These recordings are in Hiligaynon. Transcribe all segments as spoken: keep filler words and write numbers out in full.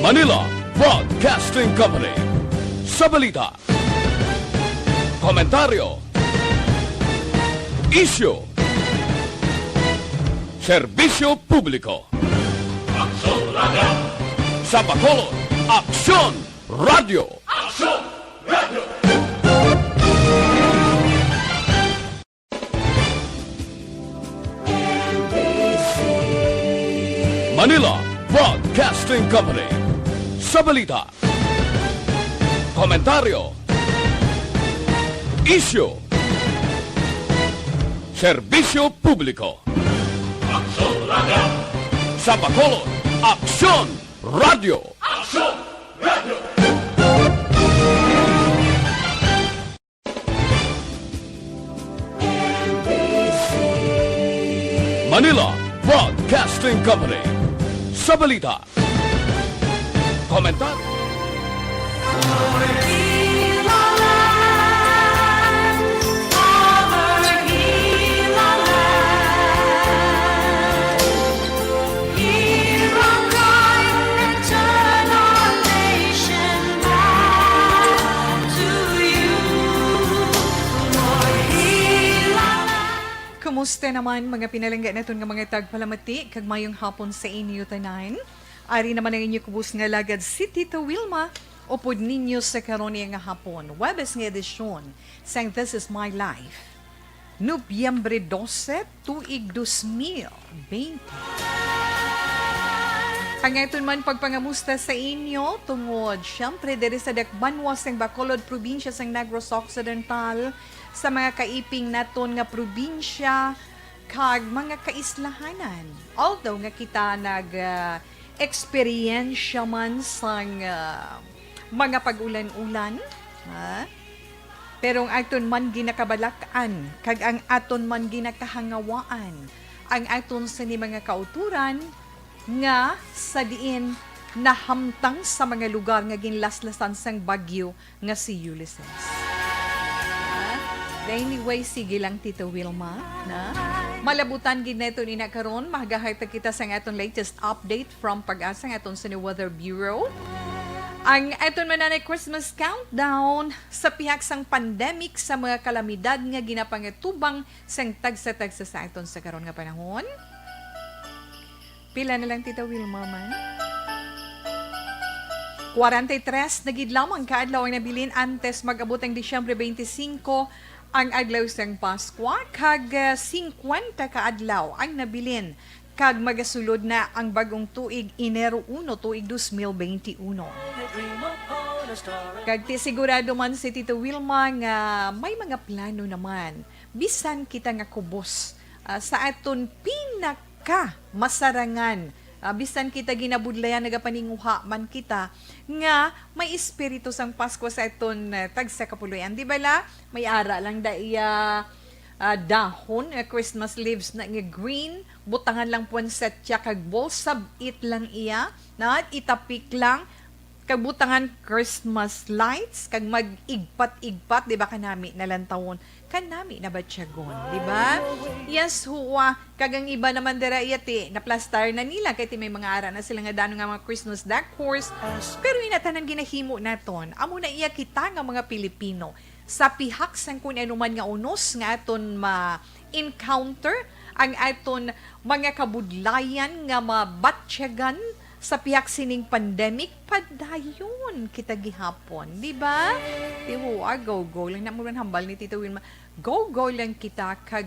Manila Broadcasting Company. Sa balita, komentaryo, isyu, serbisyo publiko. Aksyon Radio. Sa Bacolod, Aksyon Radio. Aksyon Radio. Manila Broadcasting Company. Sa balita, komentaryo, isyu, serbisyo publiko. Aksyon Radio. Sa Bacolod, Aksyon Radio. Aksyon Radio. Manila Broadcasting Company. Sa balita, komentar. Kumusta naman, mga pinalangga naton nga mga tagpalamati, kag mayong hapon sa inyo tanan. Ari naman ang inyo kubos nga lagad, si Tita Wilma, upod ninyo sa karon nga hapon, Huwebes nga edisyon sang This Is My Life, Nobyembre dose, tuig dos mil bente. Ang aton man pagpangamusta sa inyo tungod, siyempre, diri sa dakbanwa sang Bacolod, probinsya sang Negros Occidental, sa mga kaiping naton nga probinsya kag mga kaislahanan. Although nga kita nag, ah, eksperyensya man sang, ah, mga pag-ulan-ulan, ha? Pero ang aton man ginakabalak-an kag ang aton man ginakahangawaan, ang aton sini mga kauturan nga sa diin nahamtang sa mga lugar nga ginlaslasan sang bagyo nga si Ulysses. Ah, anyway, sige lang, Tita Wilma, na? Malabutan gid naton ina karon, magahatag kita sang aton latest update from PAGASA, ang aton sini Weather Bureau. Ang aton man anay Christmas countdown sa pihak sang pandemic sa mga kalamidad nga ginapangatubang sang tagsa-tagsa sa aton sa karon nga panahon. Pila na lang, Tita Wilma, man? Kwarenta y tres na gid lamang ka adlaw ang nabilin antes mag-abot ang Disyembre twenty-five, ang adlaw sang Paskwa, kag, ah, singkwenta ka adlaw ang nabilin, kag magasulod na ang bag-ong tuig, Enero uno, tuig dos mil bente uno. Kag ti sigurado man si Tita Wilma nga may mga plano naman, bisan kita nga kubos, ah, sa aton pinaka ka masarangan. Ah, bisan kita ginabudlayan, nagapaninguha man kita nga may espiritu sang Pasko sa aton, eh, tagsa ka puloy-an. Di bala? May ara lang da iya, ah, dahon nga Christmas leaves na nga green, butangan lang puwansetya kag ball, sab-it lang iya, na itapik lang, kag butangan Christmas lights, kag mag-igpat-igpat, di ba, kanami na lantawon, kanami na batyagon, di ba? Yes, huwa. Kag ang iba naman dira, iya ti, naplastar na nila, kay ti may mga ara na sila nga dano nga mga Christmas decors. Pero ina tanan ginahimo naton, amo na iya kita nga mga Pilipino. Sa pihak sang kun ano man nga unos nga aton ma-encounter, ang aton mga kabudlayan nga mabatyagan, sa pihak sining pandemic, padayon kita gihapon, di ba? Tiwo, ah, go-go lang. Namo man hambal ni Tita Wilma, go-go lang kita, kag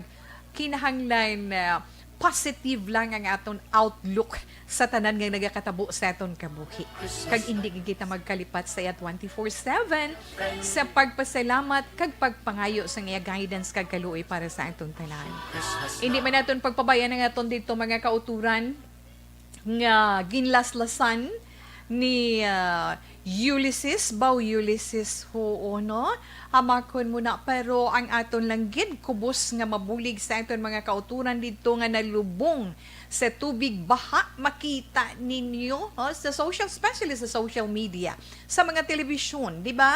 kinahanglan, ah, positive lang ang aton outlook sa tanan nga nagakatabo sa aton kabuhi. Kag indi gid kita magkalipat sa iya twenty-four seven sa pagpasalamat kag pagpangayo sa iya guidance kag kaluoy para sa aton tanan. Hindi man naton pagpabayaan ang aton dito, mga kauturan, nga ginlaslasan ni, ah, Ulysses, baw Ulysses, huo, no? Hamakon mo na, pero ang aton lang gid kubos nga mabulig sa aton mga kauturan didto nga nalubong sa tubig baha, makita ninyo, oh, sa social, especially sa social media, sa mga telebisyon, di ba?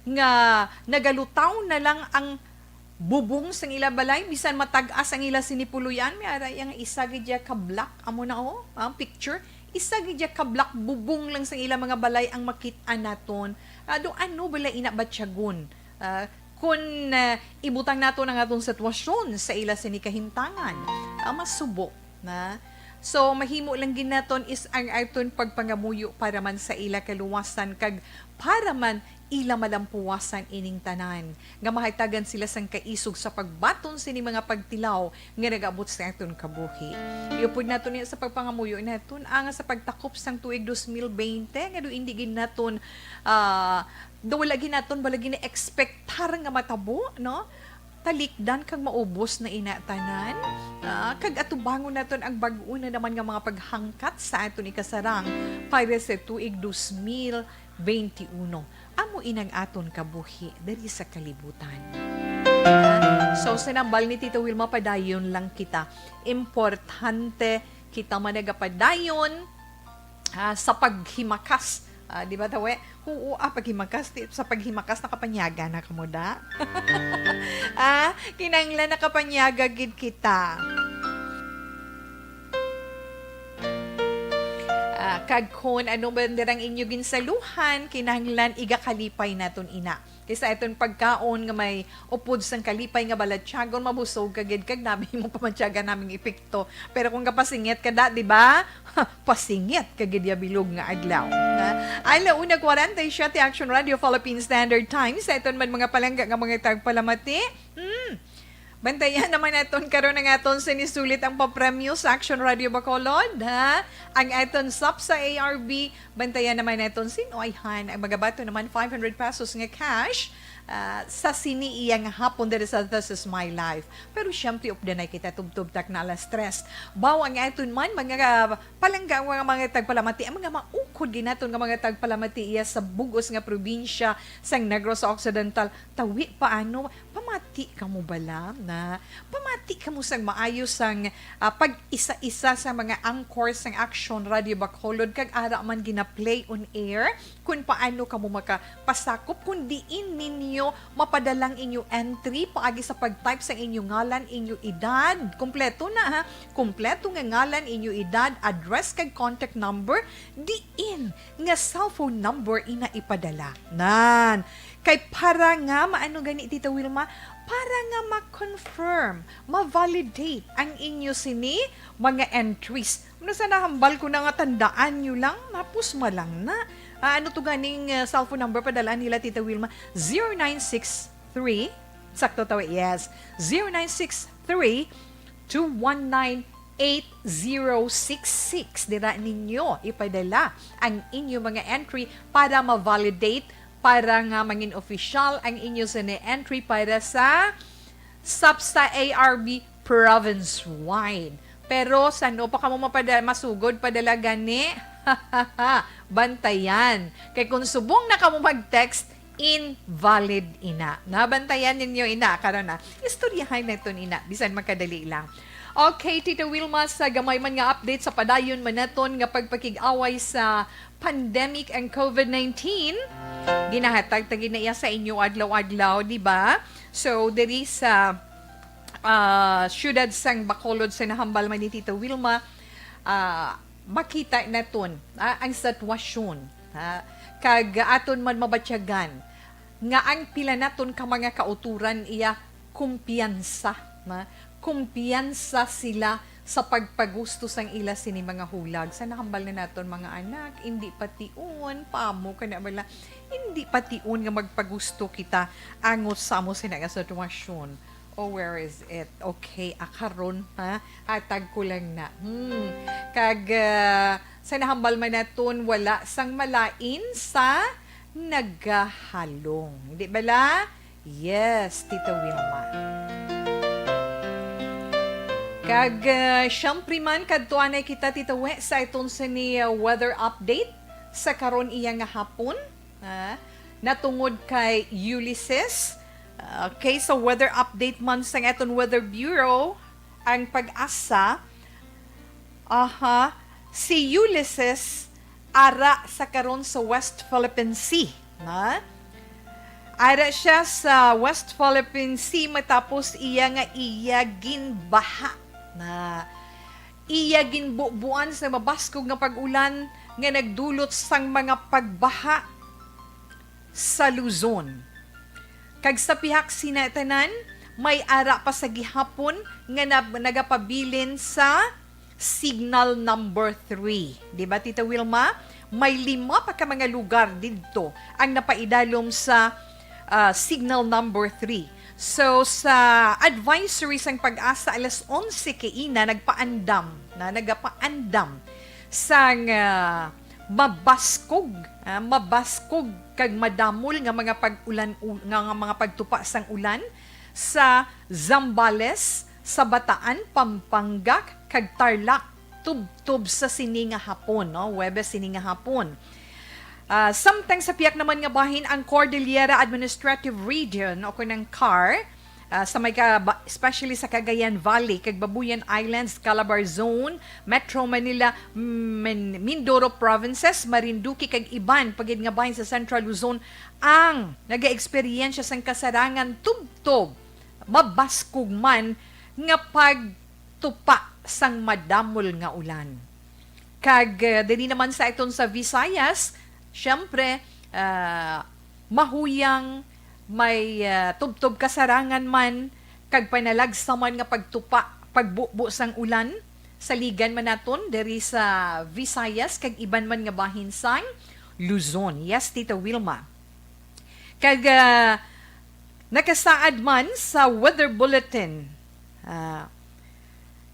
Nga nagalutaw na lang ang bubong sang ila balay, bisan matag-as ang ila sini puloy-an, may ara iya nga isa gid iya ka block, amo na, oh, ang picture, isa gid ya ka block bubong lang sa ilang mga balay ang makit-an naton. Ah, do ano bala ina batyagon? Ah, kun, ah, ibutang naton ang aton sitwasyon sa ila sini kahimtangan, ah, masubo na. So, mahimo lang gid naton is ang aton pagpangamuyo para man sa ila kaluwasan kag para man ila malampuwasan ining tanan, nga mahatagan sila sang kaisog sa pagbaton sini mga pagtilaw nga nag-abot sa aton kabuhi. Iupod naton niya sa pagpangamuyo naton ang sa pagtakop sang tuig dos mil bente, nga do indi gid naton, ah, do wala gid naton, wala gid na-expectar nga matabo, no? Talikdan kag maubos na ina tanan, ah, kag atubangon naton ang bag-o na naman nga mga paghangkat sa aton ikasarang para sa tuig dos mil veintiuno. Amo inang aton kabuhi diri sa kalibutan. So, sa nambal ni Tita Wilma, padayon lang kita. Importante kita man nagapadayon, ah, sa paghimakas. Ah, di ba, tawe? Oo, ah, paghimakas, ti-, sa paghimakas, nakapanyaga na kamo da? Ah, kinahanglan nakapanyaga gid kita. Ah, kag kun ano man dirang inyo ginsaluhan, kinahanglan igakalipay naton ina. Kaysa iton pagkaon nga may upod sang kalipay nga balatyagon, mabusog ka gid kag nami mo pamatyaga naming epekto. Pero kung kapasingit ka da, di ba? Pasingit ka gid ya bilog nga adlaw. Ha? Ala una kwarenta y siyete, Action Radio Philippine Standard Time. Sa iton man mga palangga nga mga tagpalamati, hmm, bantayan naman naton karon ang aton sinisulit ang papremyo sa Action Radio Bacolod, ha? Ang aton sap sa A R B, bantayan naman naton sin-o ayhan ang magabato naman five hundred pesos nga cash, ah, sa sini iya nga hapon diri sa This Is My Life. Pero siyempre, updanay kita tubtob tak na alas tres. Baw ang aton man, mga, ah, palangga, mga, mga tagpalamati, ang mga maukod ginaton nga mga tagpalamati iya sa bugos nga probinsya sang Negros Occidental. Tawi, paano? Pamati ka mo bala na? Pamati ka mo sang maayo sang, ah, pag-isa-isa sa mga anchors sang Action Radio Bacolod kag ara man gina-play on air kung paano ka mo makapasakop kung diin ninyo mapadalang inyo entry paagi sa pag-type sang inyo ngalan, inyo edad. Kompleto na, ha? Kompleto nga ngalan, inyo edad, address kag contact number, diin nga cellphone number ina ipadala. Nan. Kay para nga maano gani, Tita Wilma? Para nga ma-confirm, ma-validate ang inyo sini mga entries. Ano sa nahambal ko na nga tandaan nyo lang, napusma lang na. Ah, ano to ganing, ah, cellphone number padala nila, Tita Wilma? Zero nine six three, sakto tawi, yes. Zero nine six three, two one nine, eight zero six six. Dira ninyo ipadala ang inyo mga entry para ma-validate, para nga mangin official ang inyo sini entry para sa SAPSA A R B province-wide. Pero san-o pa kamo mapada-, masugod padala gani? Bantayan. Kay kung subong na kamo mag-text, invalid ina. Nabantayan ninyo ina, karon na. Istoryahay naton ina, bisan magkadali lang. Okay, Tita Wilma, sa gamay man nga update sa padayon man naton nga pagpakig-away sa pandemic ang COVID nineteen, ginahatag ta gid na iya sa inyo adlaw-adlaw, di ba? So, diri sa, ah, siyudad sang Bacolod, sa nahambal man ni Tita Wilma, ah, makita naton, ah, ang sitwasyon, ha? Kag aton man mabatyagan nga ang pila naton ka mga kauturan iya kumpiyansa, na kumpiyansa sila sa pagpagusto sang ila sini mga hulag. Sa nahambal na naton mga anak, indi pa tion, pamo ka na bala, indi pa tion nga magpagusto kita angot sa amo sini nga sitwasyon. Oh, where is it? Okay, ah, karon, ha? Atag ko lang na. Hmm. Kag, ah, sa nahambal man naton, wala sang malain sa nagahalong. Di bala? Yes, Tita Wilma. Kag, ah, siyempre man, kadtuanay kita, Tita We, sa iton sini, ah, weather update sa karon iya nga hapon. Ah, natungod kay Ulysses. Okay, so weather update man sa aton Weather Bureau, ang PAGASA. Aha, si Ulysses ara sa karon sa West Philippine Sea, na? Ara siya sa West Philippine Sea matapos iya nga iya ginbaha, na? Iya ginbubuan sa mabaskog nga pag-ulan nga nagdulot sang mga pagbaha sa Luzon. Kag sa pihak sina tanan, may ara pa sa gihapon nga nab-, nagapabilin sa signal number three. Di ba, Tita Wilma? May lima pa ka mga lugar didto ang napaidalom sa, ah, signal number three. So, sa advisory sang PAGASA, alas onse kaina, nagpaandam na, nagapaandam sang, ah, mabaskog, ah, mabaskog kag madamol nga mga pag-ulan, u-, nga, nga mga pagtupa sang ulan sa Zambales, sa Bataan, Pampanga, kag Tarlac, tubtob sa sini nga hapon, no? Huwebes sini nga hapon. Ah, samtang sa pihak naman nga bahin, ang Cordillera Administrative Region, o kun ang car, ah, sa may ka-, ba-, especially sa Cagayan Valley, kag Babuyan Islands, Calabar Zone, Metro Manila, Min-, Mindoro Provinces, Marinduque, kag iban pa gid nga bahin sa Central Luzon ang nagaeksperyensya sang kasarangan tubtob mabaskog man nga pagtupa sang madamol nga ulan. Kag, eh, diri naman sa aton sa Visayas, siyempre, ah, mahuyang may, ah, tubtob kasarangan man kag panalagsa man nga pagtupa, pagbubo sang ulan sa ligan man naton diri sa Visayas kag iban man nga bahin sang Luzon. Yes, Tita Wilma. Kag, ah, nakasaad man sa weather bulletin, ah,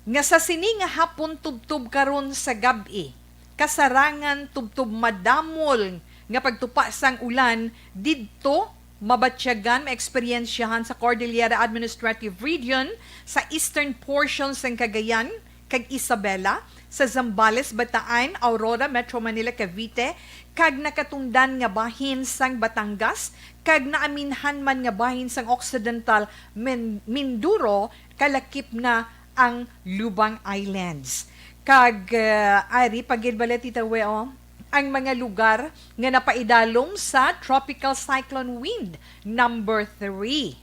nga sa sini nga hapon tubtob karon sa gab-i, kasarangan tubtob madamol nga pagtupa sang ulan didto mabatyagan, maeksperyensyahan sa Cordillera Administrative Region, sa eastern portion sang Cagayan kag Isabela, sa Zambales, Bataan, Aurora, Metro Manila, Cavite, kag nakatundan nga bahin sang Batangas, kag naaminhan man nga bahin sang Occidental Min-, Mindoro, kalakip na ang Lubang Islands. Kag, eh, ari pa gid bala, Tita Weo, ang mga lugar nga napaidalom sa Tropical Cyclone Wind number three.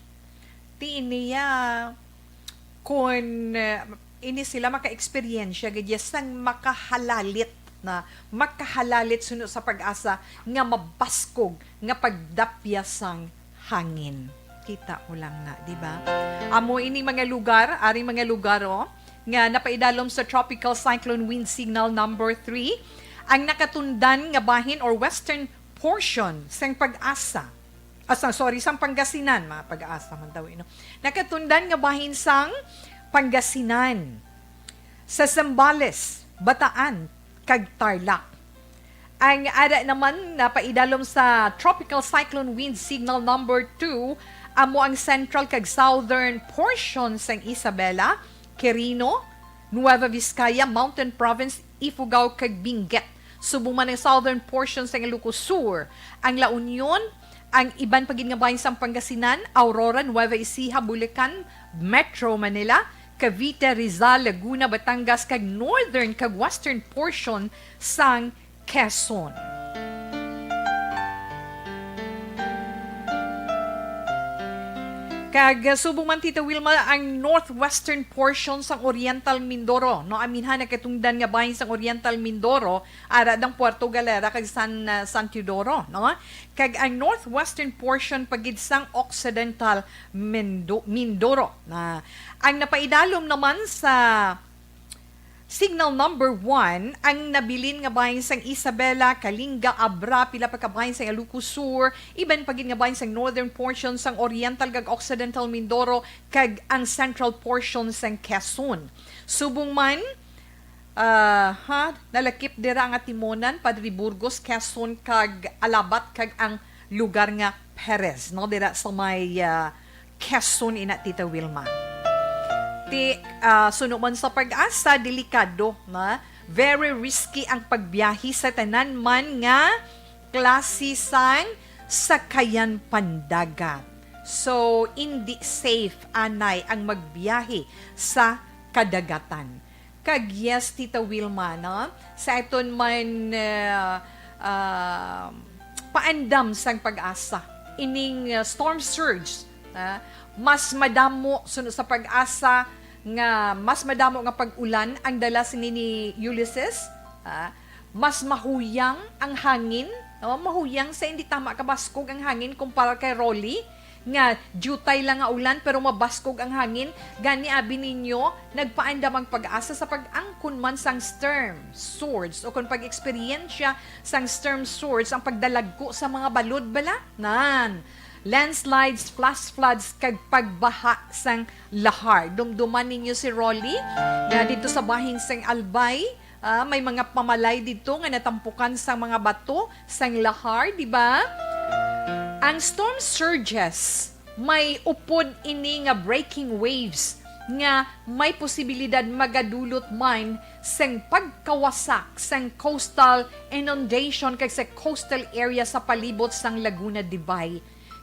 Ti niya, kun, eh, ini sila maka-eksperyensya gid ya sang makahalalit na, makahalalit suno sa PAGASA nga mabaskog nga pagdapya sang hangin. Kita mo lang na, di ba? Amo ini mga lugar, ari mga lugar, oh, nga napaidalom sa Tropical Cyclone Wind Signal number three, ang nakatundan nga bahin or western portion sang PAGASA. Ah, sa-, sorry, sang Pangasinan, mga PAGASA man daw, eh, no? Nakatundan nga bahin sang Pangasinan, sa Zambales, Bataan, kag Tarlac. Ang ara naman napaidalom sa Tropical Cyclone Wind Signal number two amo ang central kag southern portion sang Isabela, Quirino, Nueva Vizcaya, Mountain Province, Ifugao, kag Benguet. Subong man ang southern portion sang Ilocos Sur, ang La Union, ang iban pa gid nga bahin sang Pangasinan, Aurora, Nueva Ecija, Bulacan, Metro Manila, Cavite, Rizal, Laguna, Batangas, kag northern kag western portion sang Quezon. Kag, uh, subong man, Tita Wilma, ang northwestern portion sang Oriental Mindoro, no, aminhan nakatundan nga bahin sang Oriental Mindoro, ara dang Puerto Galera kag San, uh, San Teodoro, no? Kag ang northwestern portion pa gid sang Occidental Mindo-, Mindoro. Na ang napaidalom naman sa signal number one, ang nabilin nga bahin sang Isabela, Kalinga, Abra, pila pa ka bahin sang Ilocos Sur, iban pa gid nga bahin sang northern portion sang Oriental kag Occidental Mindoro, kag ang central portion sang Quezon. Subong man, ah, ha, nalakip dira ang Atimonan, Padre Burgos, Quezon, kag Alabat, kag ang lugar nga Perez, no, dira sa may, ah, Quezon ina, Tita Wilma. Ti, ah, suno man sa PAGASA, delikado na, very risky ang pagbiyahe sa tanan man nga klase sang sakayan pandagat. So, hindi safe anay ang magbiyahe sa kadagatan. Kag yes, Tita Wilma, no? Sa aton man, ah, ah, paandam sang PAGASA, ining, ah, storm surge, ah, mas madamo suno sa PAGASA nga mas madamo nga pag-ulan ang dala sini ni Ulysses, ah, mas mahuyang ang hangin, no? Mahuyang sa hindi tama kabaskog ang hangin kumpara kay Rolly, nga diutay lang nga ulan pero mabaskog ang hangin. Gani abi ninyo, nagpaandam ang PAGASA sa pag-angkon man sang storm surge o kon pag-eksperyensya sang storm surge ang pagdalagko sa mga balod bala. Nan, landslides, flash floods, kag pagbaha sang lahar. Dumduman ninyo si Rolly nga dito sa bahin sang Albay, ah, may mga pamalay dito nga natampukan sang mga bato sang lahar, di ba? Ang storm surges may upod ini nga breaking waves nga may posibilidad magadulot man sang pagkawasak sang coastal inundation kag sa coastal area sa palibot sang Laguna de Bay.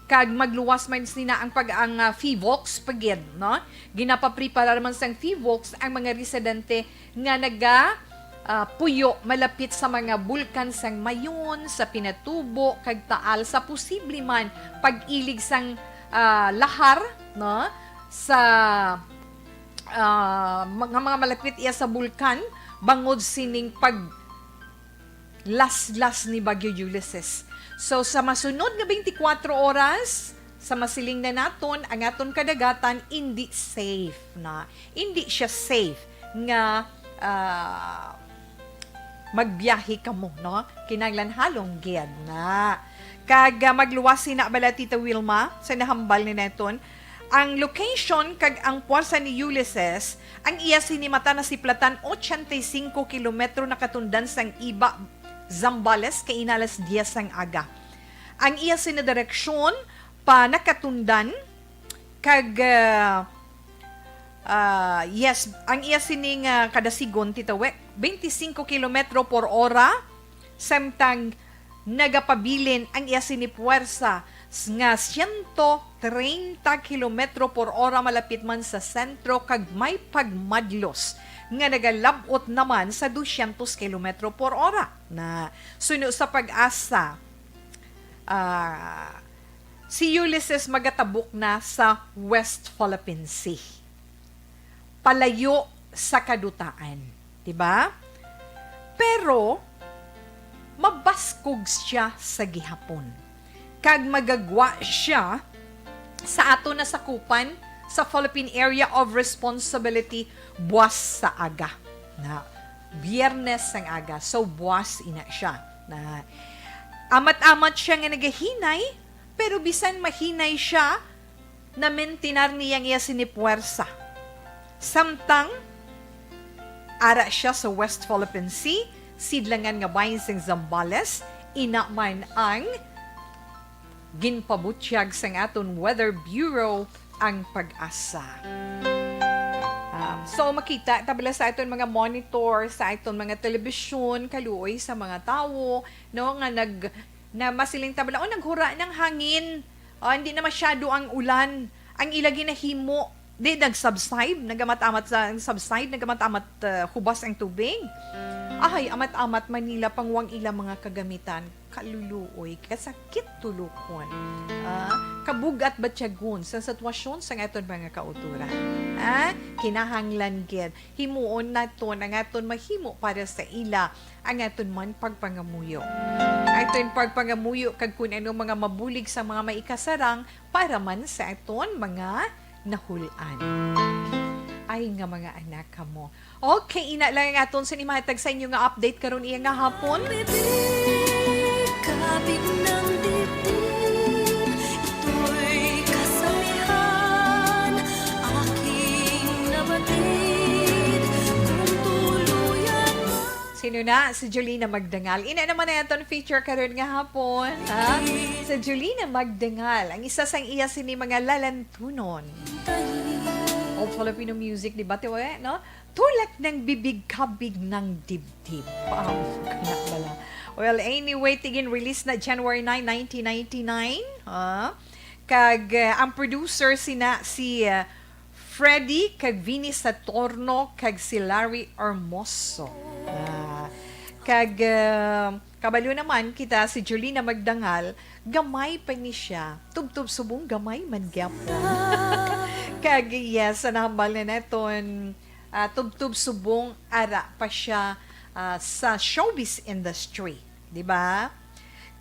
Kag magluwas man sina ang pag-, ang, ah, PHIVOLCS pa gid, no? Ginapapreparar man sang PHIVOLCS ang mga residente nga naga, ah, puyo malapit sa mga bulkan sang Mayon, sa Pinatubo, kag Taal sa posible man pag-ilig sang, ah, lahar, no? Sa, ah, mga, mga malapit iya sa bulkan bangod sining pag laslas ni Bagyo Ulysses. So, sa masunod nga twenty-four oras, sa masiling na naton, ang aton kadagatan indi safe na. Indi siya safe nga, ah, magbiyahe kamo, no? Kinahanglan halong gid na. Kag, ah, magluwas sina bala, Tita Wilma, sa nahambal ni naton. Ang location kag ang puwersa ni Ulysses, ang iya sini mata nasiplatan ochenta y cinco kilometro nakatundan sang Iba, Zambales, kaina alas diyes sang aga. Ang iya sini direksyon pa nakatundan kag, ah, ah, yes, ang iya sini nga kadasigon, Tita We, twenty-cinco kilometro por ora, samtang nagapabilin ang iya sini puwersa s-, nga siyento treinta kilometro por ora malapit man sa sentro kag may pagmadlos nga nagalab-ot naman sa dosyentos kilometro por ora. Na suno sa PAGASA, ah, si Ulysses magatabok na sa West Philippine Sea, palayo sa kadutaan, di ba? Pero mabaskog siya sa gihapon, kag magagwa siya sa aton nasakupan sa Philippine Area of Responsibility buwas sa aga. Na, Biyernes sang aga, so buwas ina siya. Na, amat-amat siya nga nagahinay, pero bisan mahinay siya, namentinar niya ang iya sini puwersa. Samtang ara siya sa West Philippine Sea, sidlangan nga bahin sing Zambales, ina man ang ginpabutyag sang aton Weather Bureau, ang PAGASA. Um, so, makita ta bala sa aton mga monitor, sa aton mga telebisyon, kaluoy sa mga tawo, no, nga nag-, na masiling ta bala, "Oh, naghura ng hangin. Ah, hindi na masyado ang ulan." Ang ila ginahimo, di, nag-subside, nagamat-amat sa, subside, nagamat-amat, ah, hubas ang tubig. Ahay, amat-amat Manila, pangwang ila mga kagamitan. Kaluluoy, kasakit tulukon. Ah, kabugat batyagon sa sitwasyon sa aton mga kauturan. Ah, kinahanglan gid himuon naton ang aton mahimo para sa ila, ang aton man pagpangamuyo. Aton pagpangamuyo kag kun ano mga mabulig sa mga maikasarang para man sa aton mga nahul-an. Ay nga mga anak kamo. Okay, ina lang ang aton sini mahatag sa inyo nga update karon iya nga hapon. Bibig, kabig ng dibdib, ito'y kasabihan, aking nabatid, kung tuluyan man. Sino na? Si Jolina Magdangal. Ina naman ang aton feature karon nga hapon, ha? Si Jolina Magdangal, ang isa sang iya sini mga lalantunon of Filipino music, di ba, Tiwe, no? Tulak ng bibig, kabig ng dibdib. Wow, kana bala. Well, anyway, tigin release na January nine, nineteen ninety-nine, ha? Kag, eh, ang producer sina si, eh, Freddy kag Vinnie Satorno kag si Larry Hermoso. Ah, kag, eh, kabalo naman kita si Jolina Magdangal, gamay pa ni siya. Tubtob subong gamay man gyapon. Kag yes, sa nahambal na naton, ah, tubtob subong ara pa siya, ah, sa showbiz industry, di ba?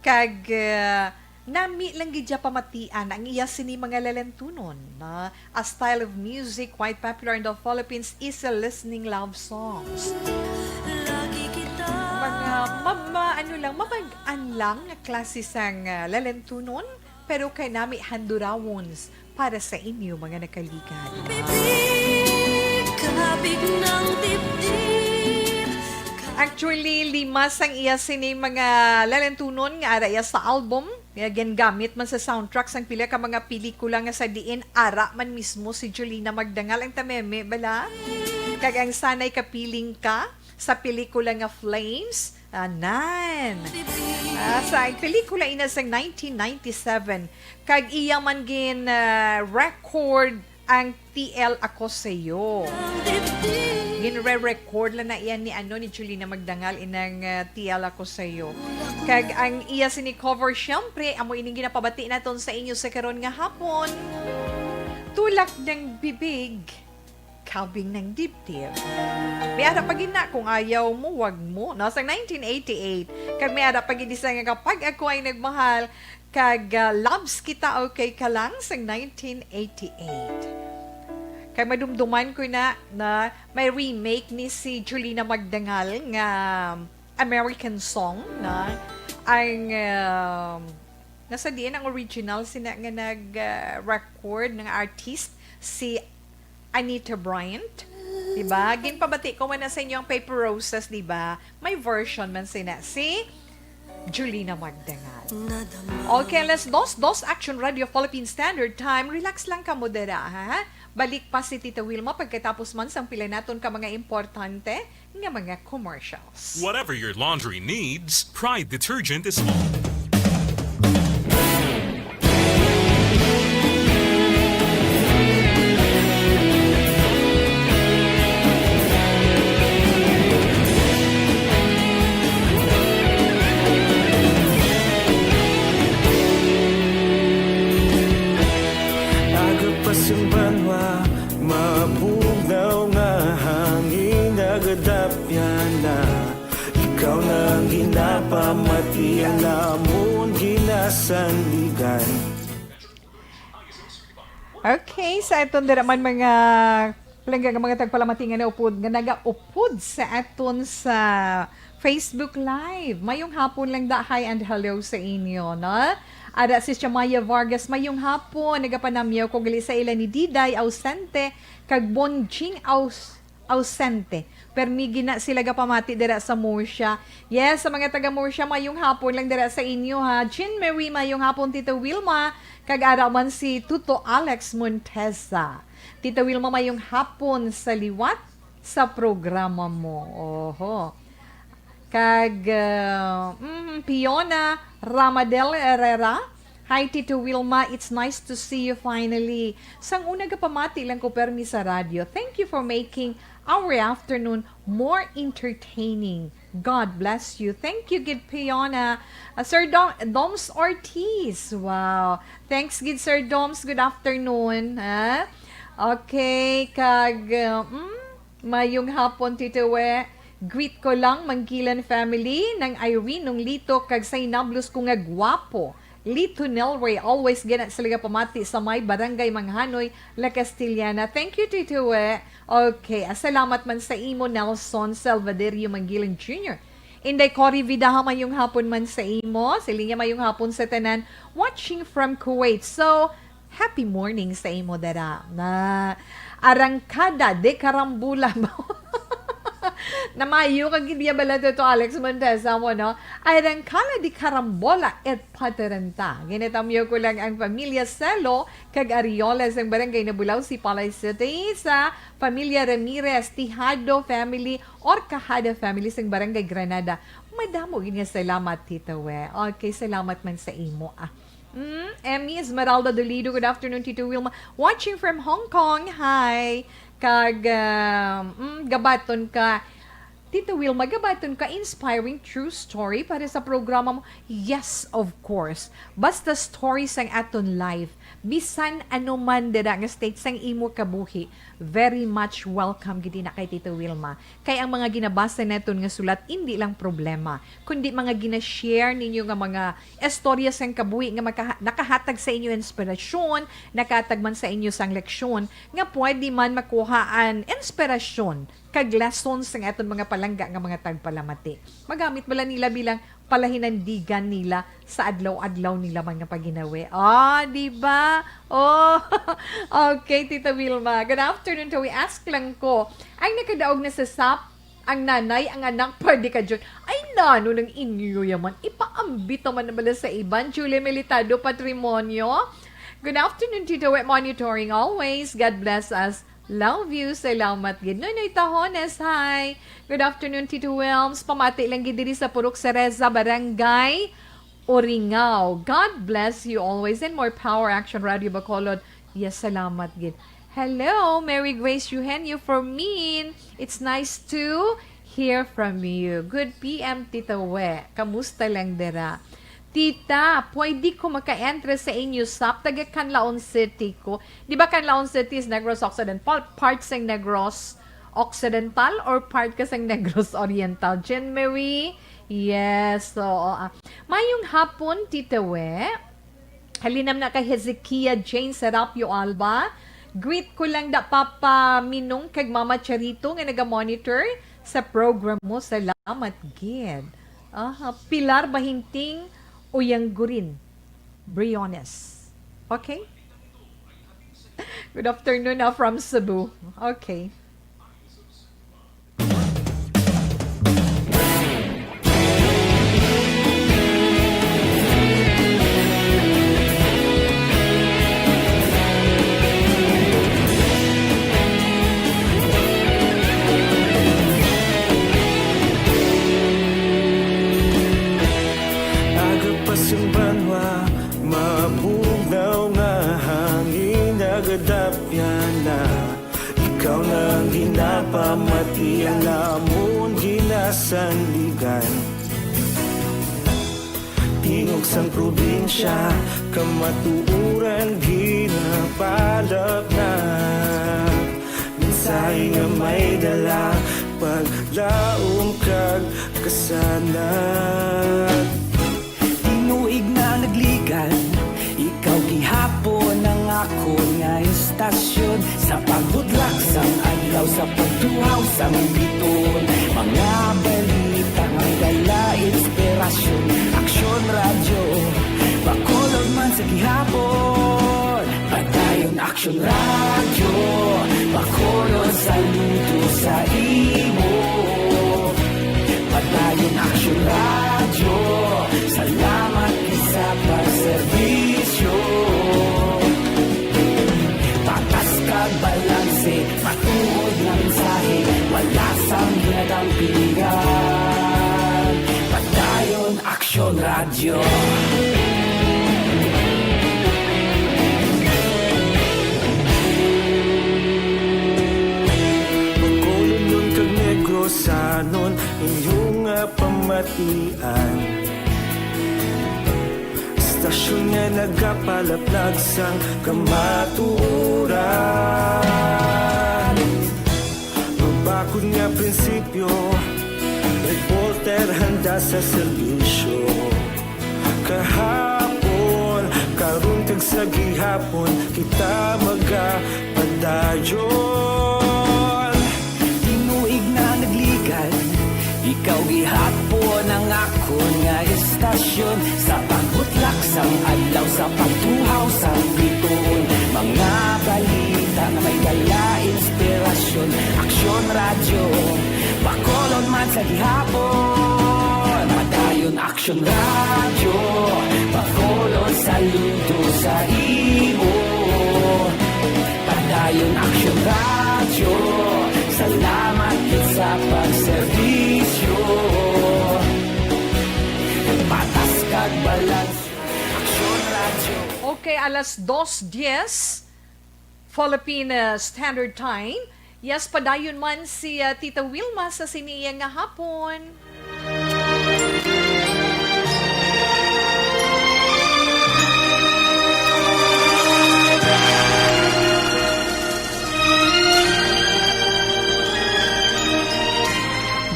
Kag, ah, nami lang gid siya pamatian ang iya sini mga lalentunon, na a style of music quite popular in the Philippines is a listening love songs. Mga mama, ano lang, mabag-an lang nga klase sang, ah, lalentunon, pero kay nami handurawons para sa inyo, mga nakaligad. Bibig, kabig ng dibdib. Actually, lima sang iya sini mga lalentunon nga ara iya sa album, nga gingamit man sa soundtrack sang pila ka mga pelikula nga sa diin ara man mismo si Jolina Magdangal ang tameme, bala? Kag ang Sana'y Kapiling Ka sa pelikula nga Flames, anan. Ah, sa pelikula ina sa nineteen ninety-seven, kag iya man gin, ah, record ang T L Ako Sa'yo. Ginre-record lang na iyan ni, ano, ni Jolina Magdangal inang, ah, T L Ako Sa'yo. Kag ang iya sini cover, syempre, amo ining ginapabati naton sa inyo sa karon nga hapon. Tulak ng bibig, kabig ng dibdib. May ara pa gid na kung ayaw mo, wag mo, no? Sa nineteen eighty-eight. Kag may ara pa gid isa nga Kapag Ako Ay Nagmahal, kag, ah, Loves Kita Okay Ka Lang sa nineteen eighty-eight. Kag madumduman ko na, na may remake ni si Jolina Magdangal nga American song na ang, um, nasa diin ang original sina nga nag, ah, record ng artist si Anita Bryant. Diba? Ginpabati ko man na sa inyo ang Paper Roses, diba? May version man sina si Jolina Magdangal. Okay, alas dos, dos Action Radio Philippine Standard Time. Relax lang kamo dira, ha? Balik pa si Tita Wilma pagkatapos man sang pila naton ka mga importante nga mga commercials. Whatever your laundry needs, Pride Detergent is all. Aga pa sing banwa, mabugnaw nga hangin, nagadapyan na. Ikaw na ang ginapamati, ang amon ginasandigan. Okay, sa aton dira man mga palangga nga mga tagpalamati nga naupod, nga nagaupod sa aton sa Facebook Live. Mayong hapon lang da, hi and hello sa inyo, no? Ada si Shamaya Vargas, mayong hapon, nagapanamyaw ko gali sa ila ni Diday ausente, kag Bonjing aus-, ausente. Permi gina sila gapamati dira sa Murcia. Yes, sa mga taga Murcia, mayong hapon lang dira sa inyo, ha. Jean Marie, mayong hapon, Tito Wilma. Kag ara man si Tuto Alex Montesa. Tito Wilma, mayong hapon sa liwat sa programa mo. Oho. Kag, uh, mm, Piona Ramadel Herrera, "Hi, Tito Wilma. It's nice to see you finally. Sang una gapamati lang ko permi sa radyo. Thank you for making our afternoon more entertaining. God bless you." Thank you gid, Piona. Uh, Sir Dom-, Doms Ortiz. Wow. Thanks gid, Sir Doms. Good afternoon. Ha? Okay, kag, uh, mm, mayong hapon, Tito We. Greet ko lang, Manggilan family, nang Irene, nung Lito, kag sa inablos ko nga gwapo, Lito Nelway, always gina sila pamati sa may Barangay Manghanoy, La Castellana. Thank you, Tito We. Okay, ah, salamat man sa imo, Nelson Salvaderio Manggilan Junior. Inday Cory Vidaha, mayong hapon man sa imo. Siling niya, mayong hapon sa tanan. Watching from Kuwait. So, happy morning sa imo, dara. Na, Arangkada de Carambola. Namayo ka gid niya bala to, Alex Montesa mo, no? Arangkada de Carambola et Pateranta. Ginatamyo ko lang ang pamilya Selo kag Ariola sang Barangay Nabulaw, Sipalay City, sa pamilya Ramirez, Tijado family, or Cajada family sang Barangay Granada. Madamo gid nga salamat, Tito We. Okay, salamat man sa imo, ah. Mm, Emmy Esmeralda Dolido, good afternoon, Tito Wilma. Watching from Hong Kong, hi. Kag, um, mm, gabaton ka. Tita Wilma, gabaton ka inspiring true story para sa programa mo? Yes, of course. Basta story sang aton life, bisan ano man dira nga state sang imo kabuhi, very much welcome gid na kay Tita Wilma. Kay ang mga ginabasa naton nga sulat, indi lang problema, kundi mga gina-share ninyo nga mga istorya sang kabuhi nga makaha-, nakahatag sa inyo inspirasyon, nakahatag man sa inyo sang leksyon, nga pwede man makuhaan inspirasyon kag lesson sang aton mga palangga nga mga tagpalamati. Magamit bala nila bilang palahinandigan nila sa adlaw-adlaw nila man nga pagginawi. Ah, di ba? Oh, okay, Tita Wilma. Good afternoon to we. Ask lang ko, ay nakadaog na sa sap ang nanay, ang anak, pwede ka dyan. Ay, nano nang inyo yaman? Ipaambit naman na bala sa iban. Julie Militado, Patrimonio. Good afternoon, Tito Wet, monitoring always. God bless us. Love you. Salamat gid. Noynoy Tahones, hi. Good afternoon, Tito Wilms. Pamati lang gid diri sa Purok Cereza, Barangay Oringao. God bless you always and more power, Action Radio Bacolod. Yes, salamat gid. Hello, Mary Grace Eugenio Fermin. It's nice to hear from you. Good P M, Tita We. Kamusta lang dira? Tita, pwede ko maka-enter sa inyo sap? Taga Canlaon City ko. Di ba Canlaon City is Negros Occidental? Part sing Negros Occidental or part ka sing Negros Oriental? Jean Marie? Yes, oo. Ah. Mayong hapon, Tita We. Halinam na kay Hezekiah Jane Serapio Alba. Greet ko lang da Papa Minong kag Mama Charito nga naga-monitor sa program mo. Salamat gid. Aha, Pilar Bahinting, Uyanggurin Briones. Okay? Good afternoon na from Cebu. Okay. Aga pa sing banwa, mabugnaw nga hangin, nagadapyan na. Ikaw na ang ginapamati, ang amon ginasandigan. Tingog sang probinsya, kamatuoran ginapalapnap. Mensahe nga may dala, paglaom kag kasanag. Tinuig na nagligan, ikaw gihapon ang akon nga istasyon. Sa pagbudlak sang adlaw, sa pagtuhaw sang biton, mga balita nga dala inspirasyon. Aksyon Radyo Bacolod man sa gihapon. Padayon Aksyon Radyo Bacolod, saludo sa imo. Padayon Aksyon Radyo, salamat gid sa pagserbisyo. Patas kag balanse, matuod nga mensahe, wala sang ginadampingan. Padayon Aksyon Radyo. Bacolodnon kag Negrosanon, inyo nga pamatian. Istasyon nga nagapalaplag sang kamatuoran. Mabakod nga prinsipyo, reporter handa sa serbisyo. Kahapon, karon kag sa gihapon, kita magapadayon. Tinuig na nagligan, ikaw gihapon ang akon nga istasyon. Sa pagbutlak sang adlaw, sa pagtuhaw sang biton, mga balita nga may dala inspirasyon. Aksyon Radyo Bacolod man sa gihapon. Padayon Aksyon Radyo Bacolod, saludo sa imo. Padayon Aksyon Radyo, salamat gid sa pagserbisyo. Patas kag balanse, Aksyon Radyo. Okay, alas dos diez, Philippine, uh, Standard Time. Yes, padayon man si, ah, Tita Wilma sa sini iya nga hapon.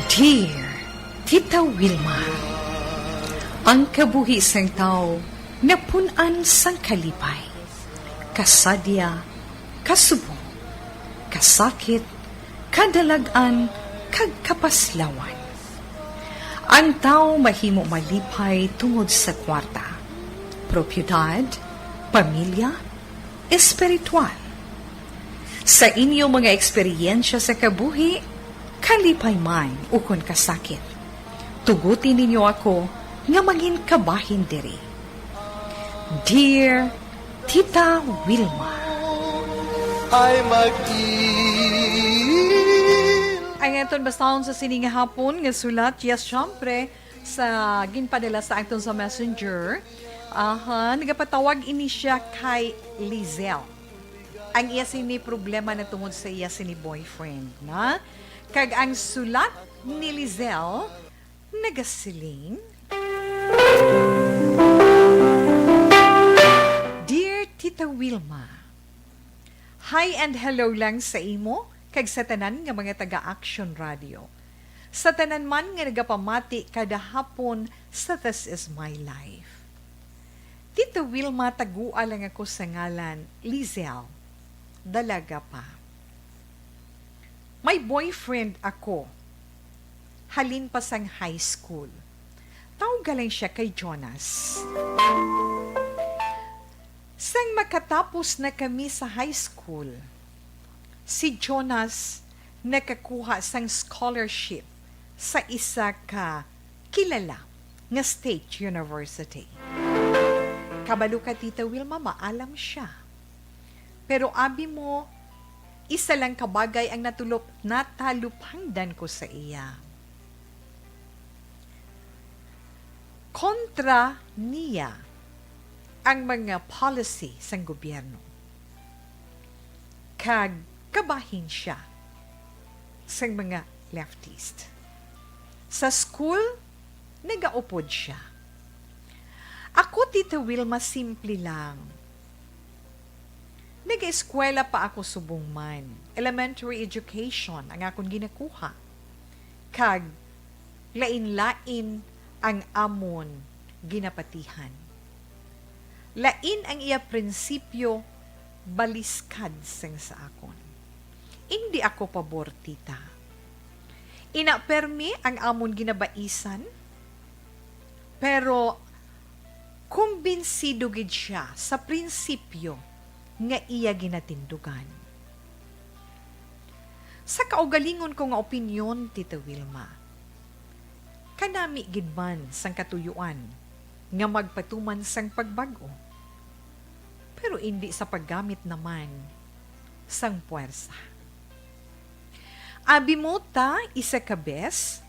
Dear Tita Wilma, ang kabuhi sang tawo napun-an sang kalipay, kasadya, kasubong, kasakit, kadalag-an, kag kapaslawan. Ang tawo mahimo malipay tungod sa kwarta, propiedad, pamilya, espiritual. Sa inyo mga eksperyensya sa kabuhi, kalipay man ukon kasakit, tuguti ninyo ako nga mangin kabahin diri. Dear Tita Wilma. Ay mag-il. Ang aton basahon sa sini nga hapon nga sulat, yes, syempre, sa ginpadala sa aton sa messenger. Aha, nagapatawag ini siya kay Lizelle. Ang iya sini problema na tungod sa iya sini boyfriend, na? Kag ang sulat ni Lizelle nagasiling, Dear Tita Wilma, hi and hello lang sa imo kag sa tanan nga mga taga-Action Radio. Sa tanan man nga nagapamati kada hapon sa This Is My Life. Tita Wilma, tagua lang ako sa ngalan, Lizelle. Dalaga pa. May boyfriend ako. Halin pa sang high school. Tawga lang siya kay Jonas. Sang makatapos na kami sa high school, si Jonas nakakuha sang scholarship sa isa ka kilala nga state university. Kabalo ka, Tita Wilma, maalam siya. Pero abi mo, isa lang ka bagay ang natulop-, natalupangdan ko sa iya. Kontra niya ang mga policy sang gobyerno. Kag kabahin siya sang mga leftist. Sa school, nagaupod siya. Ako, Tita Wilma, simple lang. Nag-eskwela pa ako subong man. Elementary education ang akon ginakuha. Kag lain-lain ang amon ginapatihan. Lain ang iya prinsipyo, baliskad sang sa akon. Indi ako pabor, tita. Ina permi ang amon ginabaisan, pero kumbinsido gid siya sa prinsipyo nga iya ginatindugan. Sa kaugalingon ko nga opinyon, Tita Wilma, kanami gid man sang katuyuan nga magpatuman sang pagbag-o, pero indi sa paggamit naman sang puwersa. Abi mo ta, isa ka bes,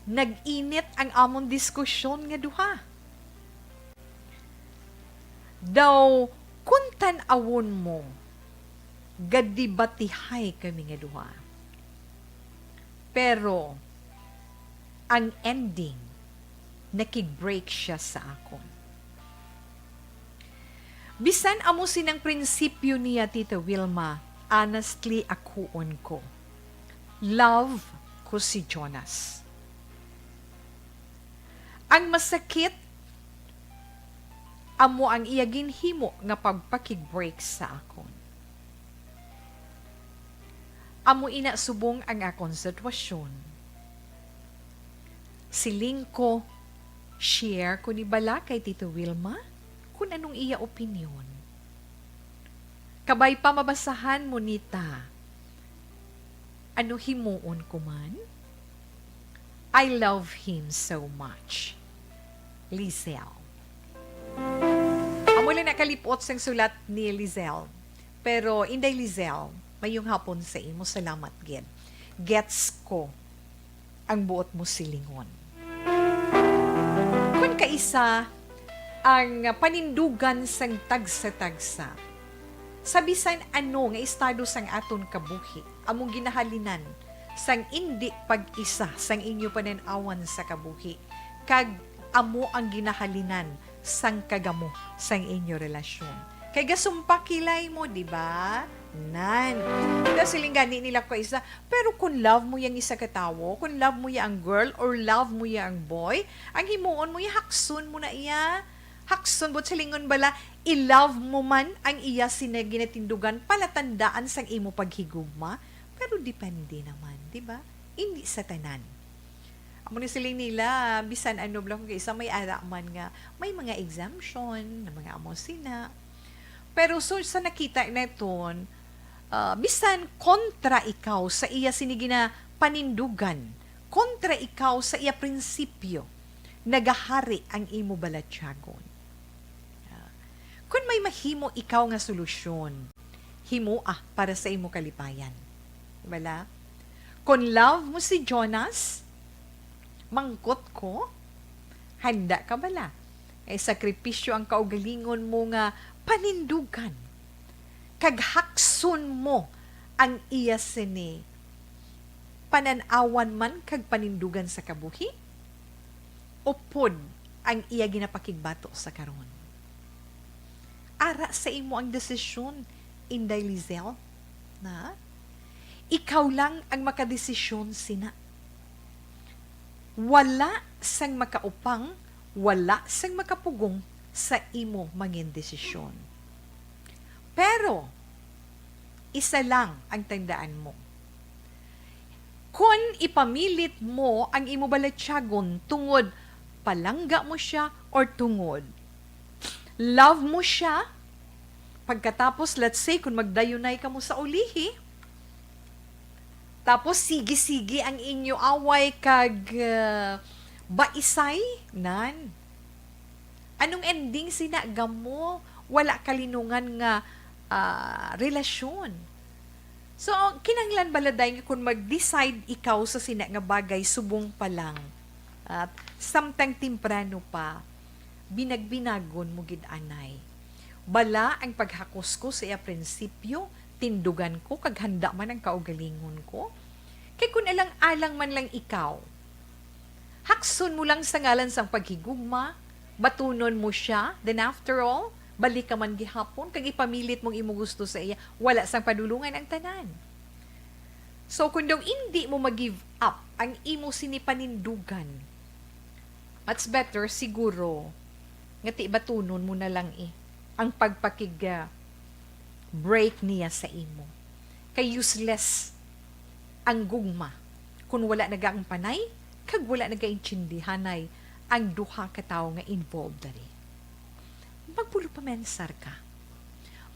nag-init ang amon diskusyon nga duha. Daw, kung tan-awon mo, gadibatihay kami nga duha. Pero, ang ending, nakig-break siya sa akon. Bisan amo sinang prinsipyo niya, Tita Wilma, honestly, akuon ko. Love ko si Jonas. Ang masakit, amo ang iya ginhimo nga pagpakig-break sa akon. Amo ina subong ang akon sitwasyon. Siling ko, share ko ni bala kay Tito Wilma kung anong iya opinyon. Kabay pa mabasahan mo nita, ano himuon ko man? I love him so much. Lizelle. Amo lang nakalipot sang sulat ni Lizelle. Pero, Inday Lizelle, mayong hapon sa imo. Salamat gid. Gets ko ang buot mo silingon. Kun kaisa ang panindugan sang tagsa-tagsa, sa bisan ano nga estado sang aton kabuhi, among ginahalinan sang indi pag-isa sang inyo panan-awan sa kabuhi, kag amo ang ginahalinan sang kagamo sang inyo relasyon. Kay gasumpa kilay mo, di ba? Nan. Kaya siling gani nila ko isa, pero kung love mo yang isa ka tawo, kung love mo ya ang girl or love mo ya ang boy, ang himuon mo ya, hakson mo na iya. Hakson, but silingon bala, i-love mo man ang iya sina ginatindugan, palatandaan sang imo paghigugma. Pero depende naman, di ba? Hindi sa tanan. Amo ni siling nila, bisan ano bala, kung isa may ara man nga may mga exemption na mga amo sina. Pero so, sa nakita naton, ah, bisan kontra ikaw sa iya sini gina panindugan, kontra ikaw sa iya prinsipyo, nagahari ang imo balatyagon. Ah, kun may mahimo ikaw nga solusyon, himoa para sa imo kalipayan. Bala? Kon love mo si Jonas, mangkot ko, handa ka bala nga isakripisyo ang kaugalingon mo nga panindugan, kag hakson mo ang iya sini panan-awan man kag panindugan sa kabuhi, upod ang iya ginapakigbato sa karon? Ara sa imo ang desisyon, Inday Lizelle, na? Ikaw lang ang makadesisyon sina. Wala sang makaupang, wala sang makapugong sa imo mangin desisyon. Pero, isa lang ang tandaan mo. Kon ipamilit mo ang imo balatyagon tungod palangga mo sia or tungod love mo sia, pagkatapos, let's say, kung magdayunay kamo sa ulihi, tapos sige-sige ang inyo away kag, ah, baisay, nan. Anong ending sina gamo? Wala kalinungan nga, ah, relasyon. So, kinahanglan bala, day, nga kung mag-decide ikaw sa sina nga bagay subong pa lang, at samtang temprano pa, binagbinagon mo gid anay. Bala ang paghakos ko sa iya prinsipyo, tindugan ko, kag handa man ang kaugalingon ko. Kay kun alang-alang man lang ikaw, hakson mo lang sa ngalan sang paghigugma, batunon mo sia, then after all, balik ka man gihapon, kag ipamilit mong imo gusto sa iya, wala sang padulungan ang tanan. So, kung daw indi mo mag-give up ang imo sini panindugan, much better siguro nga ti batunon mo na lang, eh, ang pagpakig, ah, break niya sa imo. Kay useless ang gugma kung wala nagaangpanay kag wala nagaintindihanay ang duha ka tawo nga involved diri. Magpulo, pamensar ka.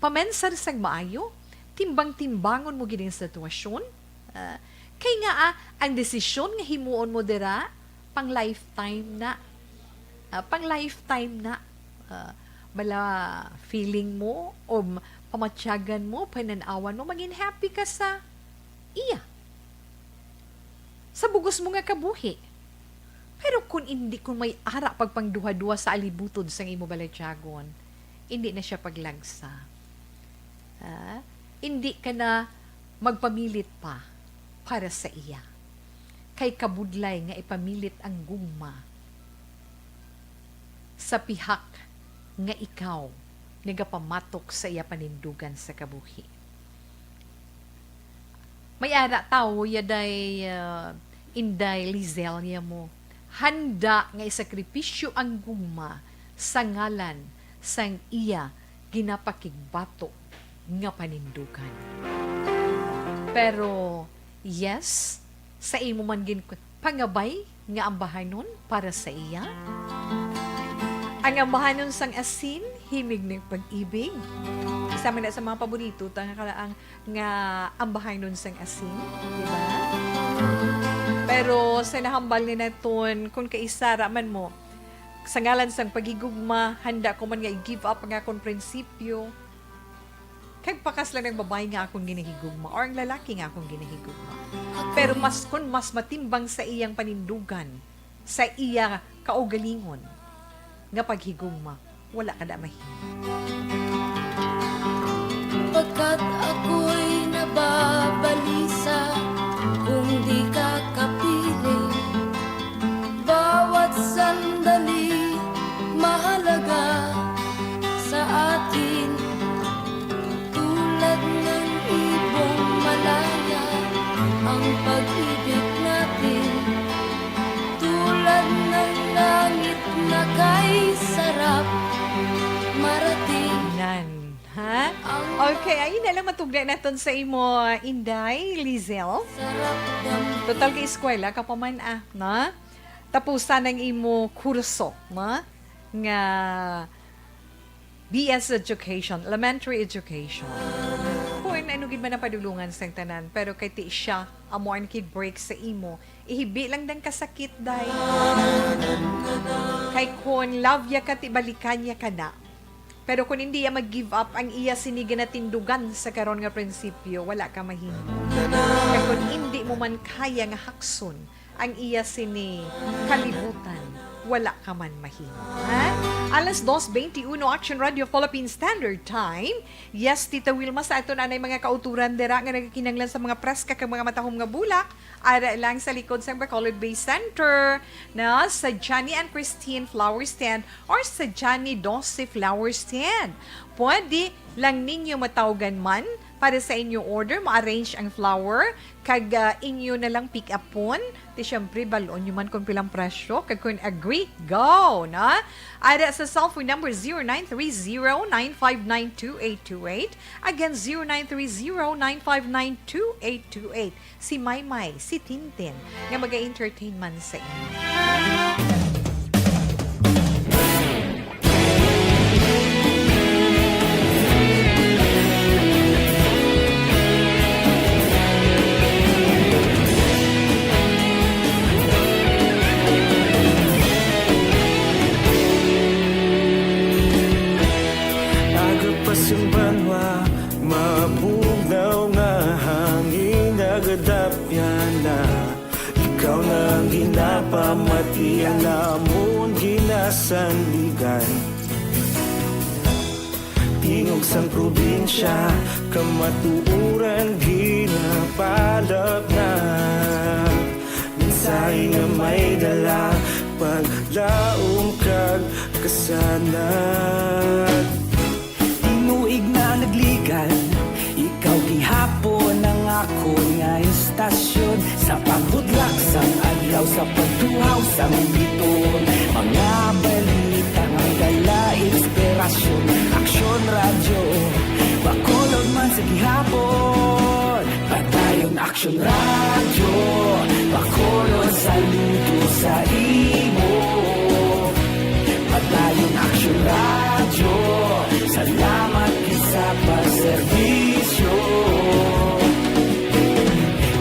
Pamensar sang maayo, timbang-timbangon mo gid ang sitwasyon. Ah, kay nga, ah, ang desisyon nga himuon mo dira, pang lifetime na. Ah, pang lifetime na. Ah, bala feeling mo o m-, pamatyagan mo, panan-awan mo, maging happy ka sa iya sa bugos mo nga kabuhi. Pero kun indi, kun may ara pagpangduha-duha sa alibutod sang imo balatyagon, indi na sia paglagsa. Ha? Indi ka na magpamilit pa para sa iya. Kay kabudlay nga ipamilit ang gugma sa pihak nga ikaw nagapamatok sa iya panindugan sa kabuhi. May ara tawo ya, day, ah, Inday Lizelle, ya mo, handa nga isakripisyo ang gugma sa ngalan sang iya ginapakigbato nga panindugan. Pero, yes, sa imo man gin-, pangabay nga ambahanon para sa iya. Ang ambahanon sang asin, himig ng pag-ibig. Isa man na sa mga paborito ta nga kalaang nga ambahanon sang asin, di ba? Pero sa nahambal ni naton, kung kaisara man mo, sa ngalan sang paghigugma, handa ko man nga i-give up ang akon prinsipyo. Kag pakas lang ang babayi nga akon ginahigugma or ang lalaki nga akon ginahigugma. Pero mas, kun mas matimbang sa iyang panindugan, sa iya kaugalingon nga paghigugma, wala ka na mahimo. Pagkat ako'y nababalisa. Pag-ibig natin, tulad ng langit na kay sarap marating. Nan, ha? Ang Okay, ayun na lang matugna naton sa imo, Inday Lizelle. Sarap damdamin. Total kay eskwela ka pa man, ah, na? Tapusan ang imo kurso, na? Nga B S education, elementary education. Kun ano gid man ang padulungan sang tanan, pero kay ti siya amo ang kid break sa imo, ihibi lang dang kasakit, day. Kay kun love ya ka, ti balikan ya ka na. Pero kun hindi ya mag-give up ang iya sini ginatindugan sa karon nga prinsipyo, wala ka mahimo. Kay kun hindi mo man kaya nga hakson ang iya sini kalibutan, wala ka man mahimo. Ha? Alas dos twenty-uno, Action Radio Philippine Standard Time. Yes, Tita Wilma, sa aton anay mga kauturan dira nga nagakinahanglan sa mga preska kag mga matahom nga bulak, ara lang sa likod sang Bacolod Bay Center, na sa Johnny and Christine Flower Stand or sa Johnny Doce Flower Stand. Pwede lang ninyo matawgan man para sa inyo order, ma-arrange ang flower, kag, ah, inyo na lang pick upon. Ti, syempre, balon nyo man kung pilang presyo, kag kung agree, go, na? Ara sa cellphone number zero nine three zero nine five nine two eight two eight. Again, zero nine three zero nine five nine two eight two eight. Si Maymay, si Tintin, nga maga-entertain man sa inyo. Aga pa sing banwa, mabugnaw nga hangin nagadapyan na. Ikaw na ang ginapamati, ang amon ginasandigan. Tingog sang probinsya, kamatuoran ginapalap na. Mensahe nga may dala, paglaom kag kasanag. Tinuig na nagligan, ikaw gihapon ang akon nga istasyon. Sa pagbudlak sang adlaw, sa pagtuhaw sang biton, mga balita nga dala inspirasyon. Aksyon Radyo, Bacolod man sa gihapon. Padayon Aksyon Radyo, Bacolod, saludo sa imo. Padayon Aksyon Radyo, salamat gid sa pagserbisyo.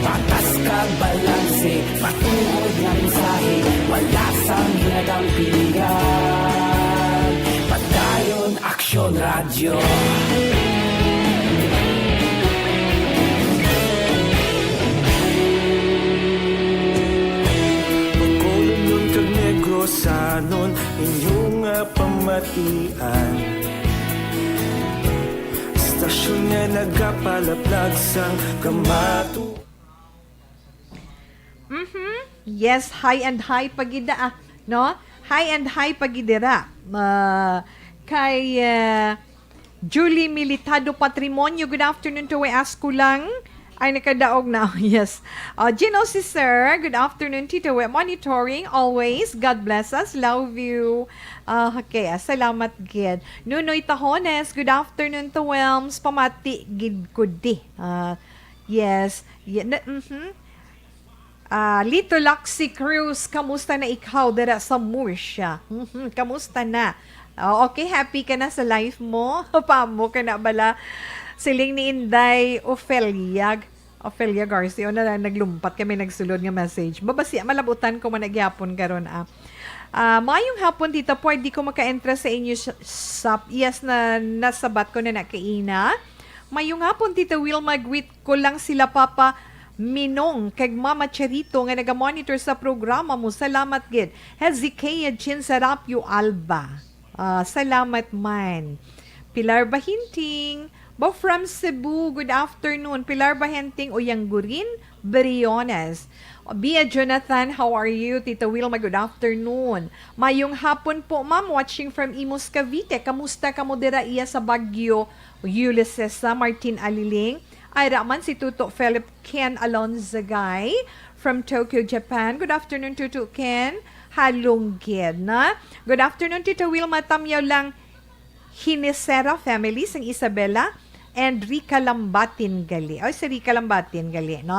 Patas kag balanse, matuod nga mensahe, wala sang hinadampingan. Padayon Aksyon Radyo. Bacolodnon kag Negrosanon, inyo nga pamatian. Istasyon nga nagapalaplag sang kamato. Mhm. Yes, high and high pa gid, ah, no? High and high pa gid dira. Ah, kay, ah, Julie Militado Patrimonio, good afternoon, Tito Wet. Ask ko lang. Ay, nakadaog na. Yes. Ah, Gino Cesar, good afternoon, Tito Wet. Monitoring always. God bless us. Love you. Ah, okay. Ah, salamat gid. Nunoy Tahones, good afternoon, Tito Wet. Pamati gid ko di. Ah, yes. Ye-, na, mhm. Ah, Lito Laxi Cruz, kamusta na ikaw dira sa Murcia? Mhm, kamusta na? Ah, okay, happy ka na sa life mo? Paamo ka na bala? Siling ni Inday Ofelia, Ofelia Garcia, na naglumpat kami nagsulod nga message. Babasi, malabutan ko man na gyapon karon, ah. Ah, maayong hapon, tita. Pwede ko maka-entra sa inyo sa, sa, yes, na nasabat ko na na kaina. Maayong hapon, Tita Wilma. Greet ko lang sila Papa Minong kag Mama Charito nga naga-monitor sa programa mo. Salamat gid. Hezekiah Chin Serapio Alba. Ah, salamat man. Pilar Bahinting, ba from Cebu. Good afternoon. Pilar Bahinting, Uyanggurin, Briones. Bia Jonathan, how are you? Tita Wilma, good afternoon. Mayong hapon po, ma'am. Watching from Imus, Cavite. Kamusta kamo dira iya sa Baguio, Ulysses, sa Martin Aliling? Ay, ra man si Tuto Philip Ken Alonzagay from Tokyo, Japan. Good afternoon, Tuto Ken. Halong gid, na? Good afternoon, Tita Wilma. Tamyaw lang, Hinesera family, sang Isabela and Rica Lambatin gali. Oy, si Rica Lambatin gali, no?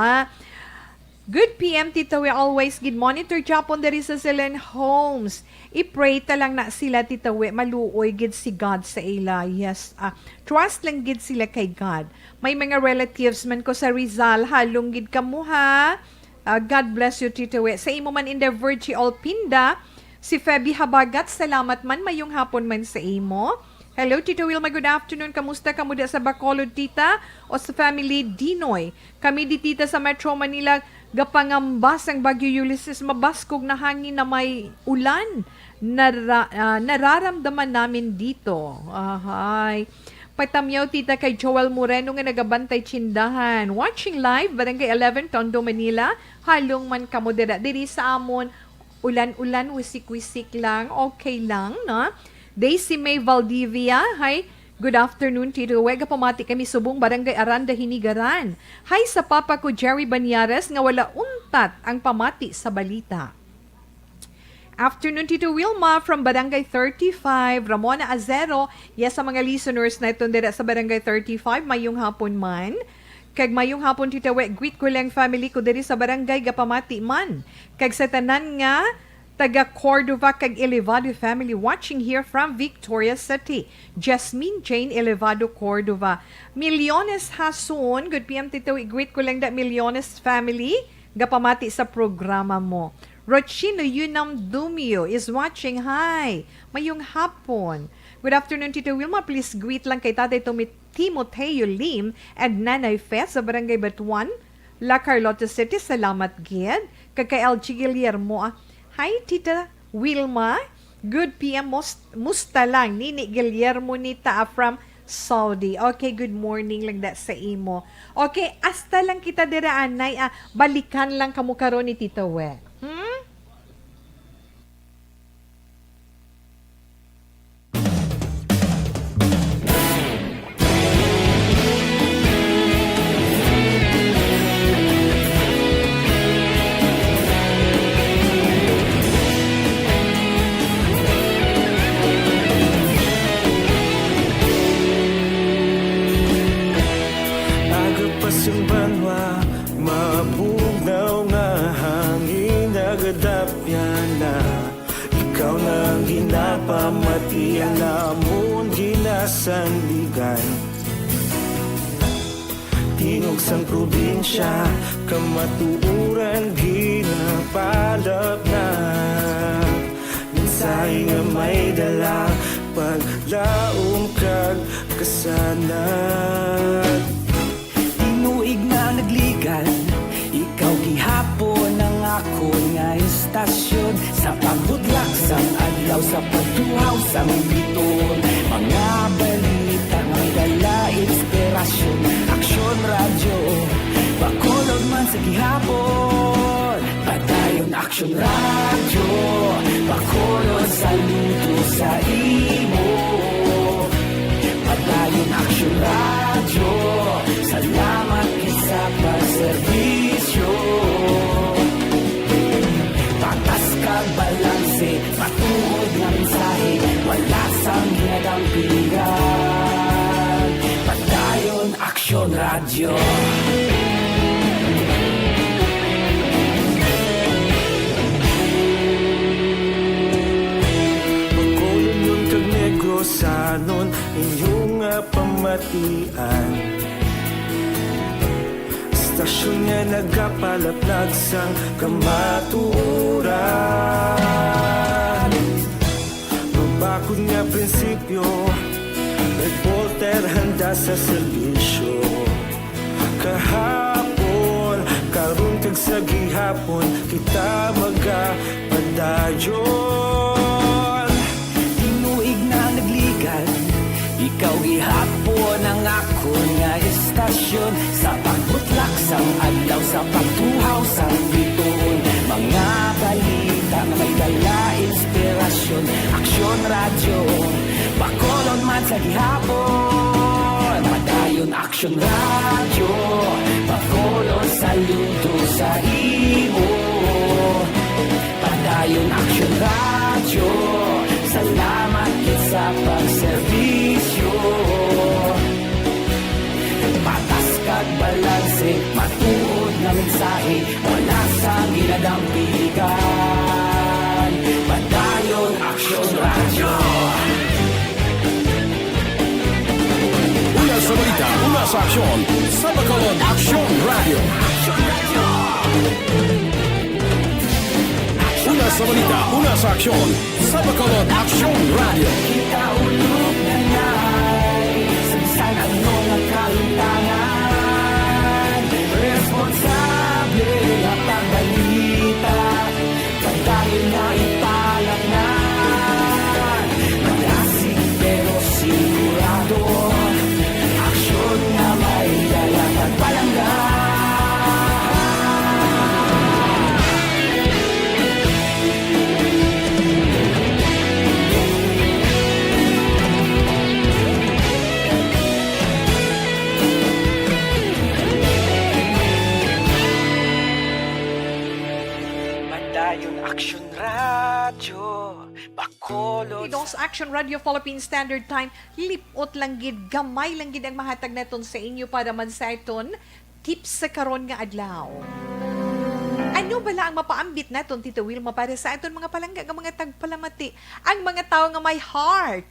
Good P M, Tita Wi, always gid monitor japon diri sa Zelen Homes. I-pray ta lang na sila, Tita Wi, maluoy gid si God sa ila. Yes, ah, trust lang gid sila kay God. May mga relatives man ko sa Rizal, halong gid kamo, ha. Ah, God bless you, Tita Wi. Sa imo man in the Virgie Olpinda, si Feby Habagat, salamat man, mayong hapon man sa imo. Hello, Tita Wilma, good afternoon. Kamusta kamo diha sa Bacolod, Tita? O sa family Dinoy? Kami di, Tita, sa Metro Manila, gapangamba sang Bagyo Ulysses, mabaskog na hangin na may ulan. Nara-, ah, nararamdaman namin dito. Ahay. Patamyaw, Tita, kay Joel Moreno nga nagabantay tsindahan. Watching live, Barangay eleven, Tondo, Manila. Halong man kamo dira. Diri sa amon, ulan-ulan, wisik-wisik lang. Okay lang, no? Daisy May Valdivia, hi. Good afternoon, Tito Wega. Pamati kami subong Barangay Aranda, Hinigaran. Hi sa papa ko, Jerry Banyares, nga wala untat ang pamati sa balita. Afternoon, Tito Wilma, from Barangay thirty-five, Ramona Azero. Yes, sa mga listeners naton dira sa Barangay thirty-five, mayong hapon man. Kag mayong hapon, Tita We, greet ko lang family ko diri sa barangay, gapamati man. Kag sa tanan nga taga Cordova kag Elevado family, watching here from Victoria City. Jasmine Jane Elevado, Cordova. Millones Hason, good P M, Tita We, greet ko lang da Millones family, gapamati sa programa mo. Rochino Yunam Dumio is watching. Hi! Mayong hapon. Good afternoon, Tito Wilma. Please greet lang kay Tatay Tumi-, Timoteo Lim and Nanay Fe sa Barangay Batuan, La Carlota City. Salamat gid. Kag kay L G Guillermo, ah. Hi, Tita Wilma. Good P M. Mos-, musta lang? Nini Guillermo ni ta, ah, from Saudi. Okay, good morning lang da sa imo. Okay, hasta lang kita dira, anay, ah, balikan lang kamo karon ni Tita We. Hmm? Aga pa sing banwa, mabugnaw nga hangin nagadapyan na. Ikaw na ang ginapamatian namon ginasandigan. Tingog sang probinsya, kamatuoran ginapalapnap. Mensahe nga may dala, paglaom kag kasanag. Tinuig na nagligan, ikaw gihapon ang akon nga istasyon. Sa pagbudlak sang adlaw, sa pagtuhaw sang bituon, mga balita may dala inspirasyon. Aksyon Radyo, Bacolod man sa gihapon. Padayon Aksyon Radyo, Bacolod, saludo sa imo. Padayon Aksyon Radyo, salamat gid sa pagserbisyo. Patas kag balanse, matuod nga mensahe, wala sang ginadampigan. Padayon Aksyon Radyo. Bacolodnon kag Negrosanon, inyo nga pamatian. Istasyon nga nagapalaplag sang kamatuoran. Mabakod nga prinsipyo, reporter handa sa serbisyo. Kahapon, karon kag sa gihapon, kita magapadayon. Tinuig na nagligan, ikaw gihapon ang akon nga istasyon. Sa pagbutlak sang adlaw, sa pagtuhaw sang bituon, mga balita nga may dala inspirasyon. Aksyon Radyo, Bacolod man sa gihapon. Padayon Action Radio, Bacolod, saludo sa imo. Padayon Action Radio, salamat gid sa pagserbisyo. Patas kag balanse, matuod nga mensahe, wala sa ginadampigan. Padayon Action Radio. Una sa balita, una sa aksyon, sa Bacolod Action Radio. Una sa balita, una sa aksyon, sa Bacolod Action Radio. Kita ulog na ngay, sa bisan ano nga kahimtangan, responsable nga pagbalita. Padayon nga ipalaknad, malasig pero sigurado, aksyon nga may dala kag palangga. Padayon Action Radio, Bacolod. Dos Action Radio Philippine Standard Time, lip-ot lang gid, gamay lang gid ang mahatag naton sa inyo para man sa aton tips sa karon nga adlaw. Ano bala ang mapaambit naton, Tita Wilma, para sa aton mga palangga nga mga tagpalamati, ang mga tawo nga may heart?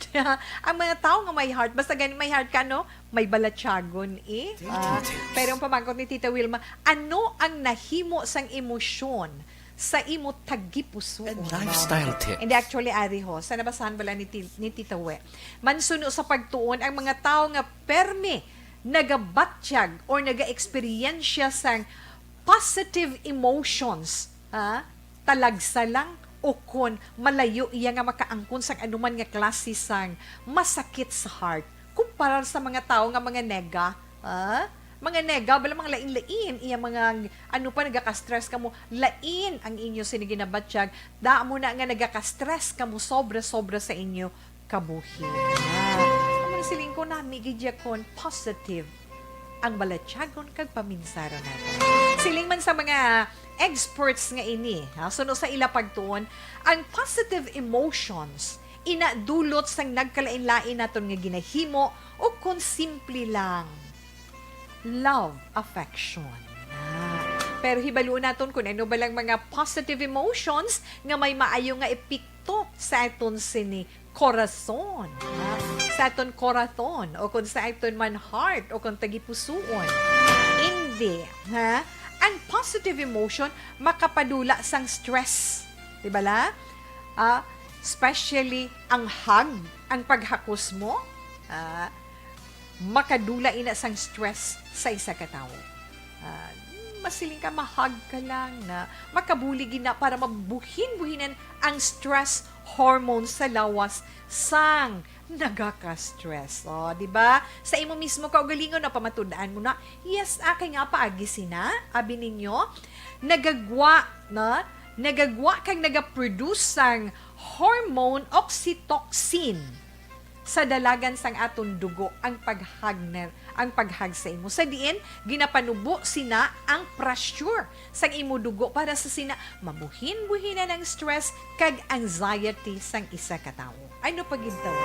Ang mga tawo nga may heart, basta gani may heart ka, no? May balatyagon, eh. Ah, pero ang pamangkot ni Tita Wilma, ano ang nahimo sang emosyon sa imo tagipusoon? And lifestyle tips. Hindi, actually, ari ho, sa nabasahan bala ni Ti-, ni Tita We, mansuno sa pagtuon ang mga tawo nga permi nagabatyag or nagaeksperyensya sang positive emotions, ha? Talagsa lang o kon malayo iya nga makaangkon sang anuman nga klase sang masakit sa heart kumparar sa mga tawo nga mga nega, ha? Mga nega, bala, mga lain-lain iya mga, ano pa, nagaka-stress kamo, lain ang inyo sini ginabatyag, damo na nga nagaka-stress kamo sobra-sobra sa inyo kabuhi. Ah, amo na siling ko, nami gid ya kon positive ang balatyagon kag paminsaron nato. Siling man sa mga experts nga ini, ha, suno sa ila pagtuon, ang positive emotions ina dulot sang nagkalain-lain naton nga ginahimo o kon simple lang love, affection. Ah, pero hibaluon naton kung ano ba lang mga positive emotions nga may maayo nga epekto sa aton sini korason, ha? Sa aton korason, o kung sa aton man heart, o kung tagipusuon. Hindi, ha? Ang positive emotion makapadula sang stress. Di ba la? Ah, especially ang hug, ang paghakos mo, ah, makadula ina sang stress sa isa ka tawo. Ah, masiling ka, mahag ka lang na makabulig ina para mabuhin-buhinan ang stress hormone sa lawas sang nagaka-stress. O, di ba? Sa imo mismo kaugalingon, napamatud-an mo na, "Yes, akay nga paagi sina," abi ninyo, nagagwa, na, nagagwa kag nagaproduce sang hormone oxytocin sa dalagan sang aton dugo ang paghag na, ang paghag sa imo. Sa diin, ginapanubo sina ang pressure sang imo dugo para sa sina mabuhin-buhinan ang stress kag anxiety sang isa ka tawo. Ano pa gid tawo?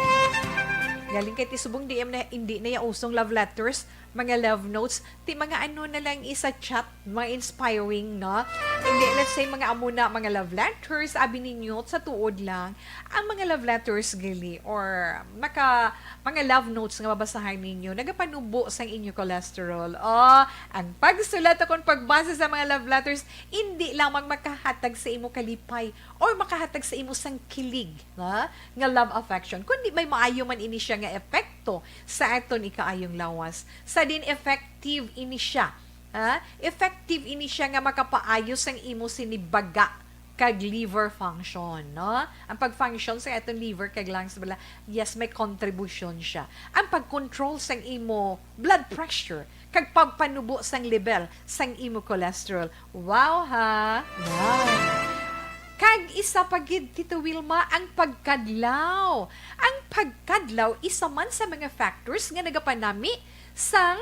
Galing kay ti subong D M na, hindi na ya usong love letters, mga love notes, ti mga ano na lang isa chat, mga inspiring, no? Hindi, let's say, mga amo na, mga love letters, abi ninyo, sa tuod lang, ang mga love letters, gali, or maka, mga love notes nga mabasahan ninyo, nagapanubo sang inyo cholesterol. O, ang pagsulat o kon pagbasa sa mga love letters, hindi lamang makahatag sa imo kalipay or makahatag sa imo sang kilig, ha, nga love affection, kundi may maayo man ini siya nga epekto sa aton ikaayong lawas. Sa din, effective ini siya, ha? Effective ini siya nga makapaayo sang imo sini baga kag liver function, no? Ang pag-function sa aton liver kag lungs bala, yes, may kontribusyon siya. Ang pag-control sang imo blood pressure kag pagpanubo sang level sang imo cholesterol. Wow, ha? Wow. Kag isa pa gid, Tita Wilma, ang pagkadlaw. Ang pagkadlaw, isa man sa mga factors nga nagapanami sang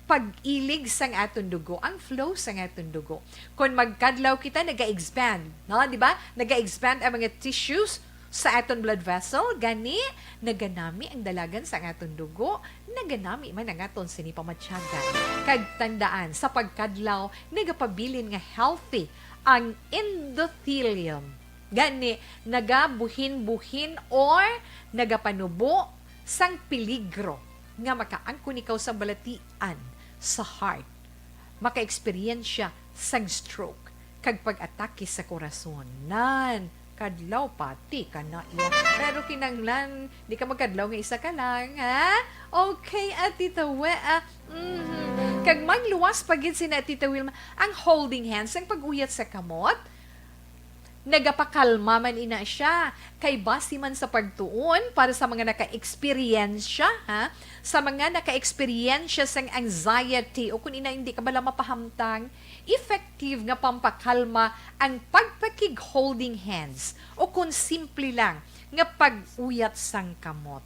pag-ilig sang aton dugo, ang flow sang aton dugo. Kung magkadlaw kita, naga-expand, no? Di ba? Naga-expand ang mga tissues sa aton blood vessel, gani naganami ang dalagan sang aton dugo, naganami man ang aton sini pamatyagan. Kag tandaan, sa pagkadlaw, nagapabilin nga healthy ang endothelium. Gani, nagabuhin-buhin or nagapanubo sang peligro nga makaangkon ikaw sang balatian sa heart, maka-eksperyensya sang stroke, kag pag-atake sa korason. Nan, kadlaw pati ka na iya. Pero kinanglan, di ka magkadlaw nga isa ka lang, ha? Okay, Ate Tawe, ah, mhm. Kag magluwas pa gid sina Tita Wilma, ang holding hands, ang pag-uyat sa kamot, nagapakalma man ina siya. Kay basi man sa pagtuon, para sa mga naka-eksperyensya, ha? Sa mga naka-eksperyensya sang anxiety o kung ina hindi ka bala mapahamtang, effective nga pampakalma ang pagpakig-holding hands o kung simple lang nga pag-uyat sang kamot.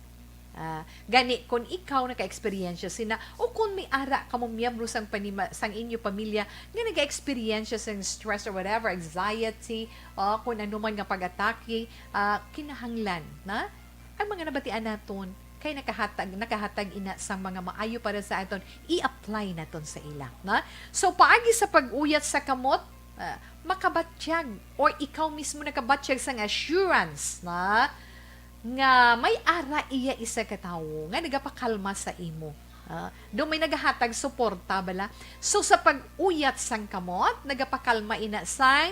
Ah, gani, kung ikaw naka-eksperyensya sina, o kung may ara kamo miyembro sang panima-, sang inyo pamilya nga naka-eksperyensya sang stress or whatever, anxiety, o kung ano man nga pag-atake, ah, kinahanglan na ang mga nabatian naton kay nakahatag, nakahatag ina sang mga maayo para sa aton, i-apply naton sa ila, na? So, paagi sa pag-uyat sa kamot, ah, makabatyag or ikaw mismo nakabatyag sang assurance, na? Nga may ara iya isa ka tawo nga nagapakalma sa imo. Ah, do may nagahatag suporta bala. So, sa pag-uyat sang kamot, nagapakalma ina sang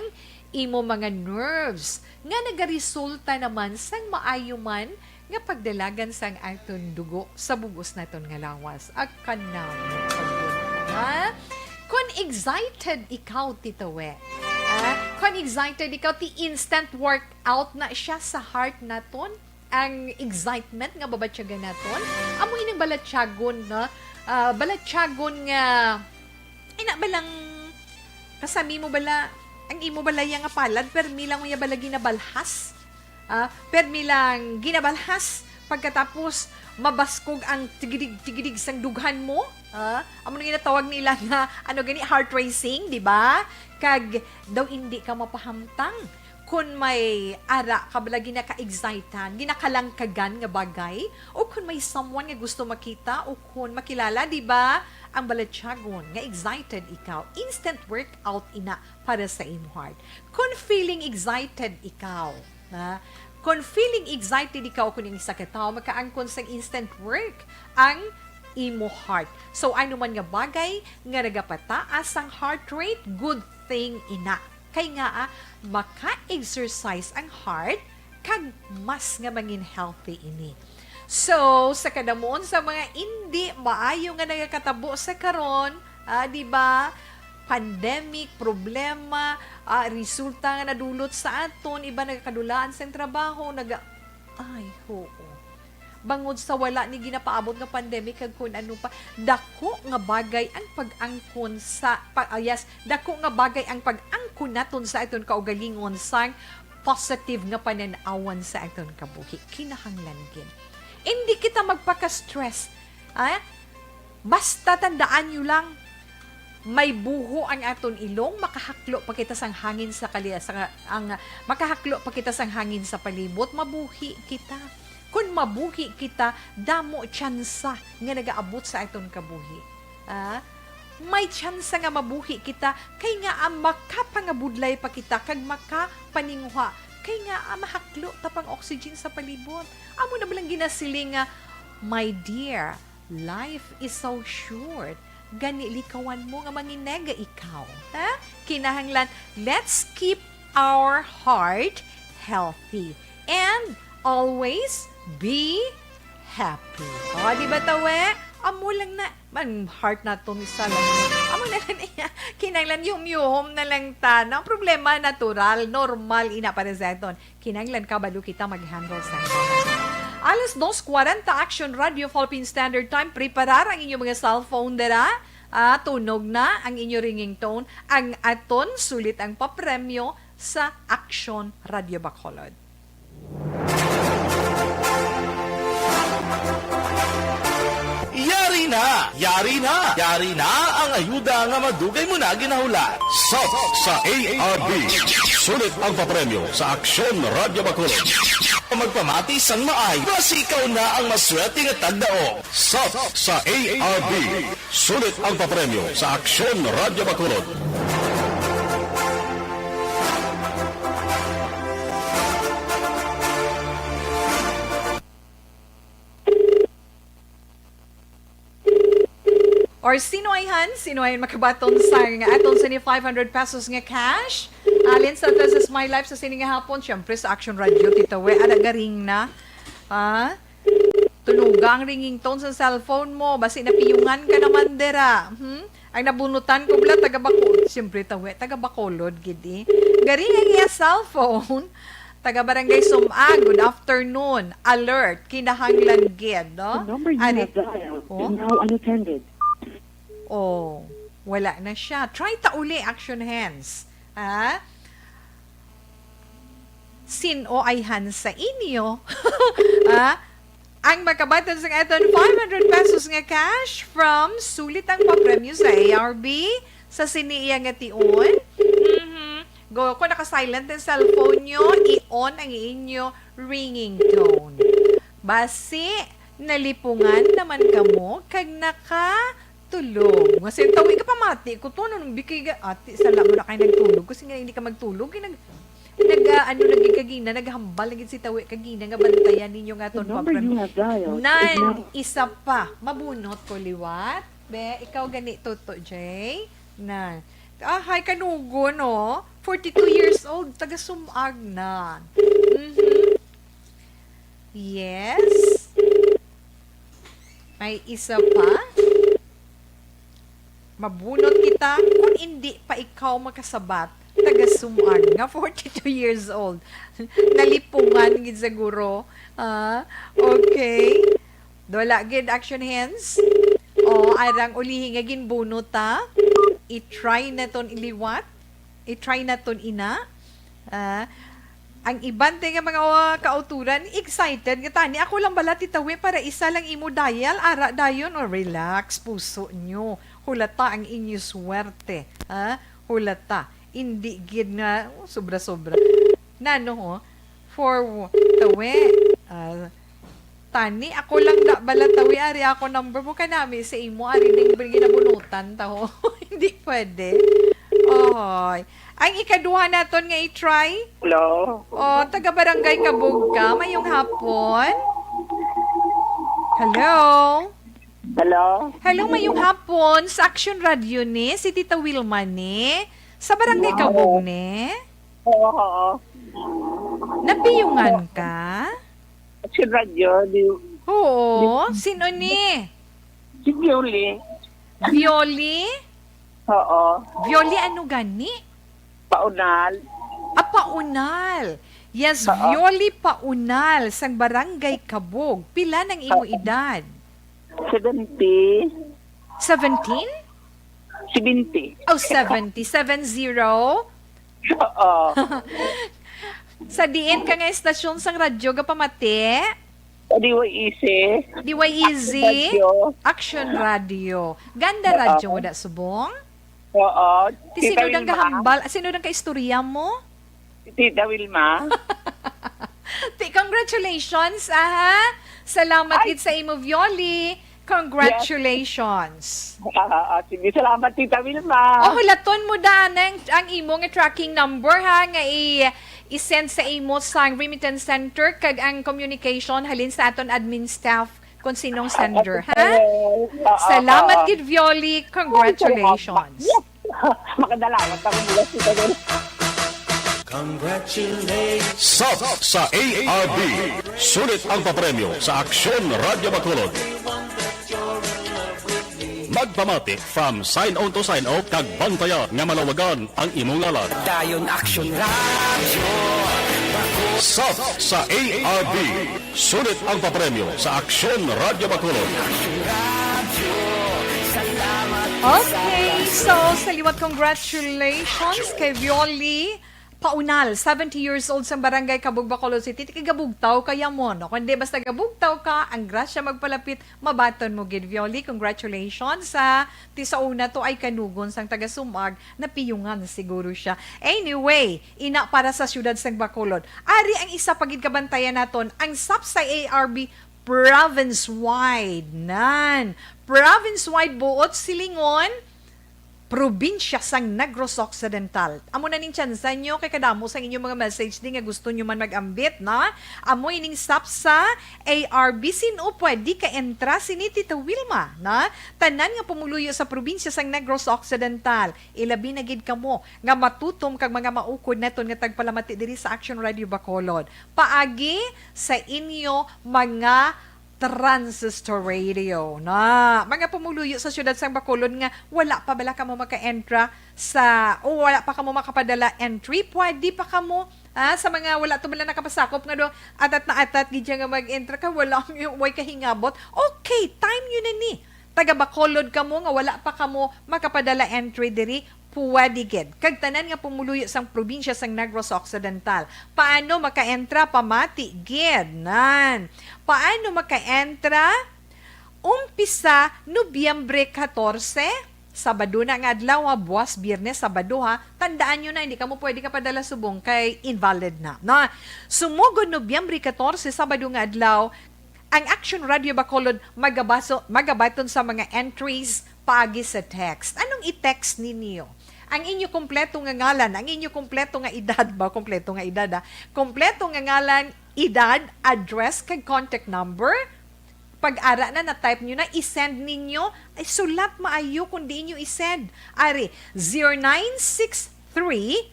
imo mga nerves, nga nagaresulta naman sang maayo man nga pagdalagan sang aton dugo sa bug-os naton nga lawas. Agka na mo, ha? Kon excited ikaw, Tita We, ha? Kon excited ikaw, ti instant workout na siya sa heart naton. Ang excitement nga babatyagan naton, amo ining balatyagon, no? Ah, balatyagon nga, ina ba lang, kasami mo bala, ang imo balaya nga palad, permi lang mo ya bala ginabalhas? Ah, permi lang ginabalhas, pagkatapos mabaskog ang tigidig-tigidig sang dughan mo? Ah, amo na ginatawag nila nga, ano gani, heart racing, di ba? Kag daw hindi ka mapahamtang kon may ara ka bala ginaka-excitan, ginakalangkagan nga bagay, o kon may someone nga gusto makita o kon makilala, di ba? Ang balatyagon nga excited ikaw, instant workout ina para sa imo heart. Kon feeling excited ikaw, na, kon feeling excited ikaw, kon yung isa ka tawo, makaangkon sang instant work ang imo heart. So, ano man nga bagay nga nagapataas ang heart rate, good thing ina. Kay nga, ah, maka-exercise ang heart kag mas nga mangin healthy ini. So, sa kadamuon sa mga indi maayo nga nagakatabo sa karon, ah, di ba? Pandemic, problema, ah, resulta nga nadulot sa aton, iba nagakadulaan sa trabaho, naga-, ay, oo. Bangod sa wala ni ginapaabot nga pandemic kag kun ano pa, dako nga bagay ang pag-angkon sa, pa-, ah, yes, dako nga bagay ang pag-angkon naton sa aton kaugalingon sang positive nga panan-awan sa aton kabuhi. Kinahanglan gid. Hindi kita magpaka-stress. Ah? Basta tandaan nyo lang, may buho ang aton ilong, makahaklo pa kita sang hangin sa kali-, sa, ang, makahaklo pa kita sang hangin sa palibot, mabuhi kita. Kung mabuhi kita, damo tsansa nga nagaabot sa aton kabuhi. Ah, may tsansa nga mabuhi kita, kay nga, ah, makapangabudlay pa kita, kag makapaninguha, kay nga, ah, mahaklo ta pang oxygen sa palibot. Amo na balang ginasiling nga, "My dear, life is so short." Gani likawan mo nga manginega ikaw. Ha? Kinahanglan, let's keep our heart healthy. And always be happy. O, di ba, tawe? Amo lang na, man, heart na to, misa lang. Amo na lang niya. Kinahanglan, yum-yum na lang ta. No? Ang problema, natural, normal, ina para sa aton. Kinahanglan kabalo kita mag-handle sa aton. Alas dos kwarenta, Action Radio Philippine Standard Time. Preparar ang inyong mga cellphone dira. Ah, tunog na ang inyo ringing tone. Ang aton, sulit ang papremyo sa Action Radio Bacolod. Yari na! Yari na! Yari na ang ayuda nga madugay mo na ginahulat. Sub sa A R B. Sulit ang papremyo sa Aksyon Radyo Bacolod. Magpamati sang maay, basi ikaw na ang maswerte nga tagdaog. Sub sa A R B. Sulit ang papremyo sa Aksyon Radyo Bacolod. Or sino ay han? Sino ay makabaton sa nga aton sa ni five hundred pesos nga cash? Alin sa aton sa Smile Life sa sini nga hapon? Siyempre sa Action Radio, Tita We. Ada garing na. Ha? Tunuga ang ringing tone sa cellphone mo. Basi napiyungan ka naman dira. Hmm? Ang nabunutan ko bala, taga Bacolod. Siyempre, tawe, taga Bacolod, gid eh. Garing ang iya cellphone. Taga Barangay Sum-ag, good afternoon. Alert, kinahanglan gid, no? The number you Ari- have dialed Oh? is now unattended. Oh, wala na siya. Try ta uli, action hands. Ha? Sin-o ay han sa inyo? Ha? Ang makabaton sang aton five hundred pesos nga cash from Sulit ang Papremyo sa A R B sa sini iya nga tion. Mhm. Go, kung naka-silent ang cellphone nyo, i-on ang inyo ringing tone. Basi, nalipungan naman kamo kag nakatulog. Nga sintawi ka pamati ko to, nung bikay ga-, ati, sala mo na kay nagtulog. Kasi nga hindi ka magtulog, eh, nag, nag, ah, ano, lagi kagina, naghambal lagi si Tawi kagina nga bantayan ninyo nga The ton number program. You have dialed is Nan, not isa pa, mabunot ko liwat. Be, ikaw gani, Toto J. Nan. Ah, hi, Kanugo, no? Forty-two years old, taga Sumag na. Mhm. Yes. May isa pa. Mabunot kita kung indi pa ikaw makasabat. Taga Sumag nga forty-two years old. Nalipungan gid siguro. Ah, okay. Wala gid action hands. O, arang ulihi nga ginbunot ta. I-try naton iliwat. I-try naton ina. Ah, ang iban te nga mga, uh, kauturan, excited nga tani. Ako lang bala, Tita We, para isa lang imo dial, ara dayon. O, relax, puso nyo. Hulata ang inyo swerte. Ha? Hulata. Hindi gid nga, oh, sobra-sobra. Nano, ho? For, Tawe, ah, tani, ako lang da, bala, Tawe, ari ako number mo, kanami sa imo, ari ding ginabunutan ta, ho. Hindi pwede. Oy. Ang ikaduha naton nga i-try. Hello? Oh, taga Barangay Kabog ka. Mayong hapon. Hello? Hello? Hello, mayong hapon. Sa Action Radio ni, si Tita Wilma ni. Sa Barangay Wow. Kabog ni. Oo, oo. Napiyungan ka? Si Radyo, di Oo. di Sino ni? Si Violi. Violi? Oo. Violi ano gani? Paunal. Ah, Paunal. Yes, Oo. Violi Paunal, sang Barangay Kabog. Pila nang imo Oo. edad? Seventy. Seventeen? Seventy. Oh, seventy. Seven zero? Oo. Sa diin ka nga estasyon sang radyo gapamati? Sa D Y E Z. D Y E Z. Radyo. Action Radio. Ganda Oo. radyo mo da, subong? Oo. Ti Tita sino dang Wilma. Kahambal? Sino dang kaistorya mo? Si Tita Wilma. Ti, congratulations, aha. Salamat Ay. gid sa imo, Violi. Congratulations. Ah, ah, ah, sige, salamat, Tita Wilma. Oh, hulaton mo da ang, ang imo nga tracking number, ha, nga i-, i-send sa imo sang remittance center kag ang communication halin sa aton admin staff kung sinong sender, ha? Ah, ah, Salamat ah. gid, Violi. Congratulations. Yes. Makadalamat ako mula sa tagal. Congratulations. Sub sa A R B. Sulit ang papremyo sa Aksyon Radyo Bacolod. Magpamati from sign on to sign off kag bantayan nga malawagan ang imong ngalan. Dayon Action Radio. Sub sa A R B. Sulit ang papremyo sa Aksyon Radyo Bacolod. Okay, so sa liwat, congratulations kay Violi Paunal, seventy years old sang Barangay Kabug, Bacolod City. Taga Bugtaw kaya mo, no? Kundi basta ga Bugtaw ka, ang grasya magpalapit, mabaton mo gid, Violi. Congratulations sa ti sa una to ay kanugon sang taga Sumag, napiyungan siguro siya. Anyway, ina para sa siyudad sang Bacolod. Ari ang isa pa gid kabantayan naton, ang SAP sa A R B province-wide. Nan, province-wide buot silingon, probinsya sang Negros Occidental. Amo na ning tsansa nyo kay kadamo sang inyong mga message di nga gusto nyo man mag-ambit, na? Amo ining SAP sa A R B. Sin-o pwede ka entra sini, Tita Wilma, na? Tanan nga pumuluyo sa probinsya sang Negros Occidental. Ilabi na gid kamo nga matutom kag mga maukod naton nga tagpalamati diri sa Action Radio Bacolod. Paagi sa inyo mga transistor radio, na? Mga pumuluyo sa siyudad sang Bacolod nga wala pa bala kamo maka-entra sa, o wala pa kamo makapadala entry, pwede pa kamo, ah, sa mga wala to bala nakapasakop nga do, atat na atat gid siya nga mag-entra ka, wala, way kahingabot. Okay, time nyo na ni. Taga Bacolod kamo nga wala pa kamo makapadala entry diri, pwede gid. Kag tanan nga pumuluyo sang probinsya sang Negros Occidental. Paano maka-entra? Pamati gid. Nan. Paano maka-entra? Umpisa Nobyembre katorse, Sabado na nga adlaw, ha, buwas Biyernes, Sabado, ha. Tandaan nyo na, hindi kamo pwede kapadala subong kay invalid na, no? Sumugod Nobyembre katorse, Sabado nga adlaw, ang Action Radio Bacolod magabaso, magabaton sa mga entries paagi sa text. Anong i-text ninyo? Ang inyo kompleto nga ngalan, ang inyo kompleto nga edad ba? Kompleto nga edad, ha? Kompleto nga ngalan, edad, address, kag contact number. Pag ara na, na-type nyo na, i-send ninyo. Ay, sulat maayo kung di nyo i-send. Ari, zero nine six three,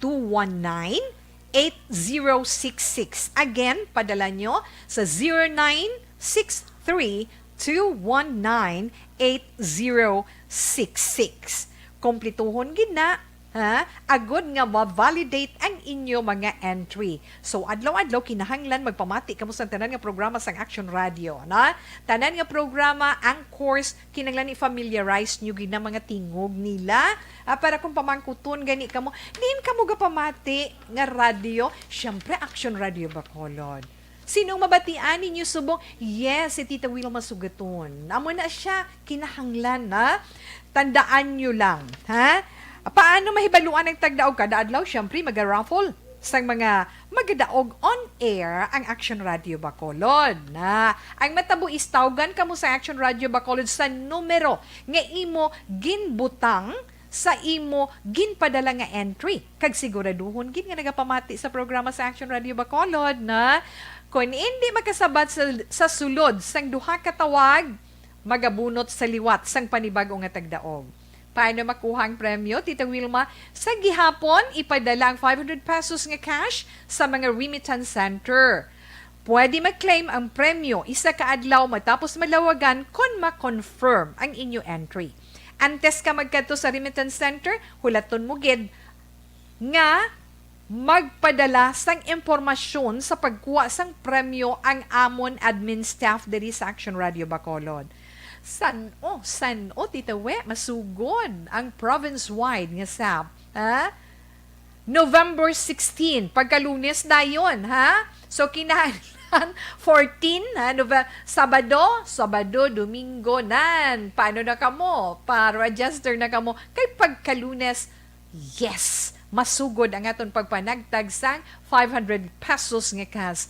two one nine, eight zero six six. Again, padala nyo sa zero nine six three, two one nine, eight zero six six. Kompletuhon gid na, ha? Agod nga ma-validate ang inyo mga entry. So, adlaw-adlaw kinahanglan magpamati kamo sa tanan nga programa sang Action Radio, na? Tanan nga programa, ang course, kinahanglan i-familiarize nyo gid ang mga tingog nila. Ah, para kung pamangkuton gani kamo, diin kamo gapamati nga radyo? Siyempre, Action Radio Bacolod. Sinong mabatian ninyo subong? Yes, si Tita Wilma Sugaton. Amo na siya, kinahanglan na. Tandaan nyo lang, ha? Paano mahibaluan ang tagdaog? Kada adlaw, syempre, maga-raffle sang mga magadaog on air ang Action Radio Bacolod. Na, ang matabo is tawgan kamo sa Action Radio Bacolod sa numero nga imo ginbutang sa imo ginpadala nga entry, kag siguraduhon gid nga nagapamati sa programa sa Action Radio Bacolod, na kon indi makasabat sa, sa sulod sang duha ka tawag, magabunot sa liwat sang panibag-o nga tagdaog. Paano makuha ang premyo, Tita Wilma? Sa gihapon, ipadala ang five hundred pesos nga cash sa mga remittance center. Pwede mag-claim ang premyo isa ka adlaw matapos malawagan kon ma-confirm ang inyo entry. Antes ka magkadto sa remittance center, hulaton mo gid nga magpadala sang impormasyon sa pagkuha sang premyo ang amon admin staff diri sa Action Radio Bacolod. San-o, san-o, Tita We, masugod ang province-wide nga SAP, ha? November sixteen, pagka Lunes dayon, ha? So, kinahanglan fourteen, ha? Nove-, Sabado, Sabado, Domingo, nan. Paano na kamo? Pa-register na kamo. Kay pagka Lunes, yes, masugod ang aton pagpanagtag sang five hundred pesos nga cash.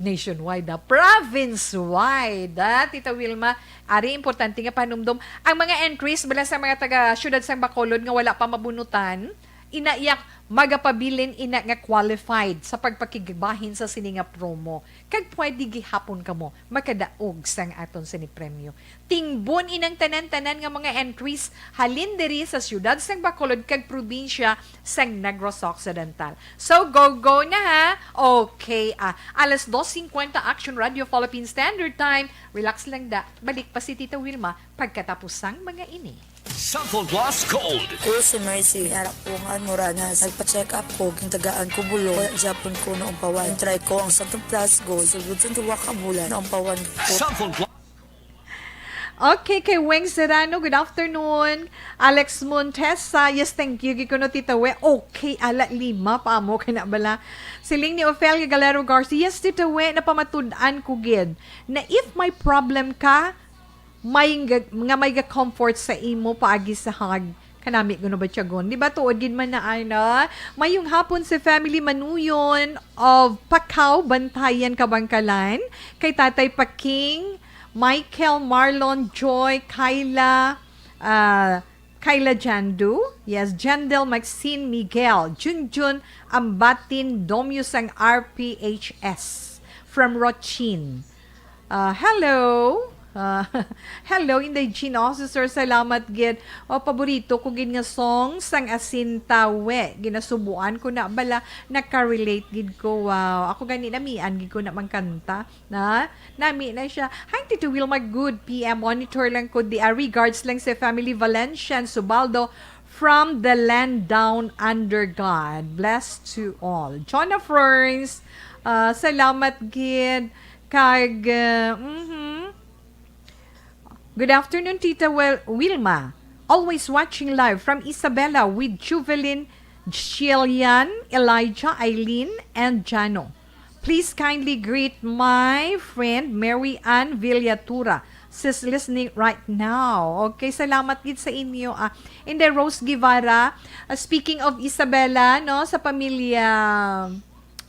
Nationwide na, province-wide, ah, Tita Wilma. Ari, importante nga panumdom. Ang mga entries bala sa mga taga siyudad sang Bacolod nga wala pa mabunutan, ina iya magapabilin ina nga qualified sa pagpakigbahin sa sini nga promo. Kag pwede gihapon kamo makadaog sang aton sini premyo. Tingbon inang tanan-tanan nga mga entries halin diri sa siyudad sang Bacolod kag probinsya sang Negros Occidental. So, go-go na ha! Okay, ah, alas dos cincuenta Action Radio Philippine Standard Time. Relax lang da. Balik pa si Tita Wilma pagkatapos sang mga ini. Santon Plus Gold. Ako si Mercy, arapungan mo ranas. Nagpa-check up ko, gintagaan ko bulong. Wala gyapon ko naumpawan. Try ko ang Santon Plus Gold. Sulod sa duwa ka bulan, naumpawan ko. Santon Plus Okay, kay Weng Serrano, good afternoon. Alex Montesa, yes, thank you. Gikuno, Tita We, okay, ala, lima pa mo, kana bala. Siling ni Ofelia Galero Garcia, yes, Tita We, napamatud-an ko gid na if may problem ka, may nga, nga may ga-comfort sa imo paagi sa hug, kanami kuno ba tiyagon? Di ba tuod gid man na, ano? Mayong hapon sa family Manuyon of Pacau, Bantayan, Kabangkalan, kay Tatay Paking, Michael, Marlon, Joy, Kyla, ah, Kyla Jandu, yes, Jandel, Maxine, Miguel, Junjun, Ambatin, Domyo sang R P H S from Rochin. Ah, hello. Ah, hello, Inday Jean Officer. Salamat gid. O, paborito ko gid nga song sang Asin Tawe. Ginasubuan ko na bala, nakarelate gid ko. Wow. Ako gani, namian gid ko na mangkanta. Na? Nami na siya. Hi, Tito Wilma. Good P M. Monitor lang ko di. Ah, regards lang sa family Valencian Subaldo from the land down under. God bless to all. Jonah Ferns, ah, salamat gid. Kag, ah, mhm. Good afternoon, Tita Wel-, Wilma. Always watching live from Isabela with Juvelin, Chilian, Elijah, Eileen, and Jano. Please kindly greet my friend Mary Ann Villatura. She's listening right now. Okay, salamat gid sa inyo. Ah, Inday Rose Guevara, ah, speaking of Isabela, no, sa pamilya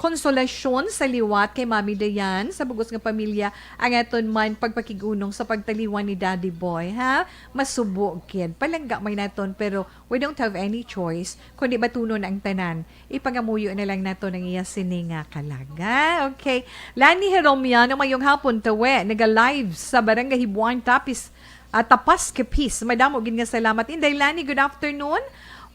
Consolacion sa liwat kay Mami Dayan, sa bugos nga pamilya, ang aton man pagpakig-unong sa pagtaliwan ni Daddy Boy, ha? Masubo gid. Palangga may naton, pero we don't have any choice, kundi batunon ang tanan. Ipangamuyo na lang naton ang iya sini nga kalag, ha? Okay. Lani Heromiano, mayong hapon, tawe, naga-live sa Barangay Hibuan, Tapis, ah, Tapas, Capiz. Madamo gid nga salamat. Inday Lani, good afternoon.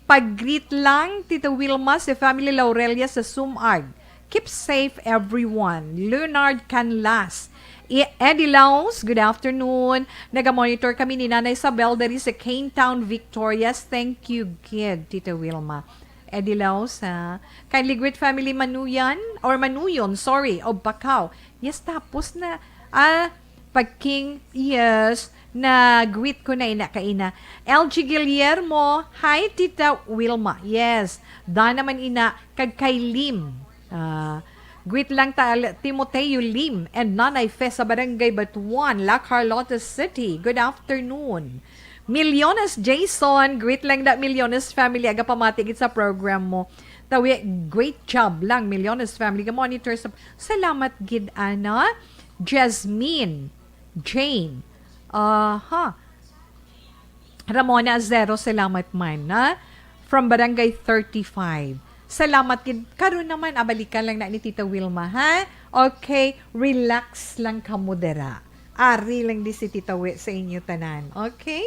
Pag-greet lang, Tita Wilma, si family Laurelia sa Sumag. Keep safe, everyone. Leonard Canlas. I-, Eddie Laos, good afternoon. Naga-monitor kami ni Nanay Isabel diri sa Cane Town, Victorias. Thank you, gid, Tita Wilma. Eddie Laos, ha? Kindly greet family Manuyan, or Manuyon, sorry, of Bacau. Yes, tapos na. Ah, pag King, yes, na-greet ko na ina kaina. L G Guillermo, hi, Tita Wilma. Yes, da naman ina, kag kay Lim. Ah, greet lang ta, Timoteo Lim and Nanay Fe sa Barangay Batuan, La Carlota City. Good afternoon. Millones Jason, greet lang da Millones family. Aga pamati gid sa program mo. Tawi, great job lang, Millones family. Ga-monitor sa, salamat gid, ana. Jasmine, Jane. Aha. Ramona Azero, salamat man, ha? From Barangay thirty-five. Salamat gid. Karon naman, abalikan lang na ni Tita Wilma, ha? Okay, relax lang kamo dira. Ari lang di si Tita Wi sa inyo tanan. Okay?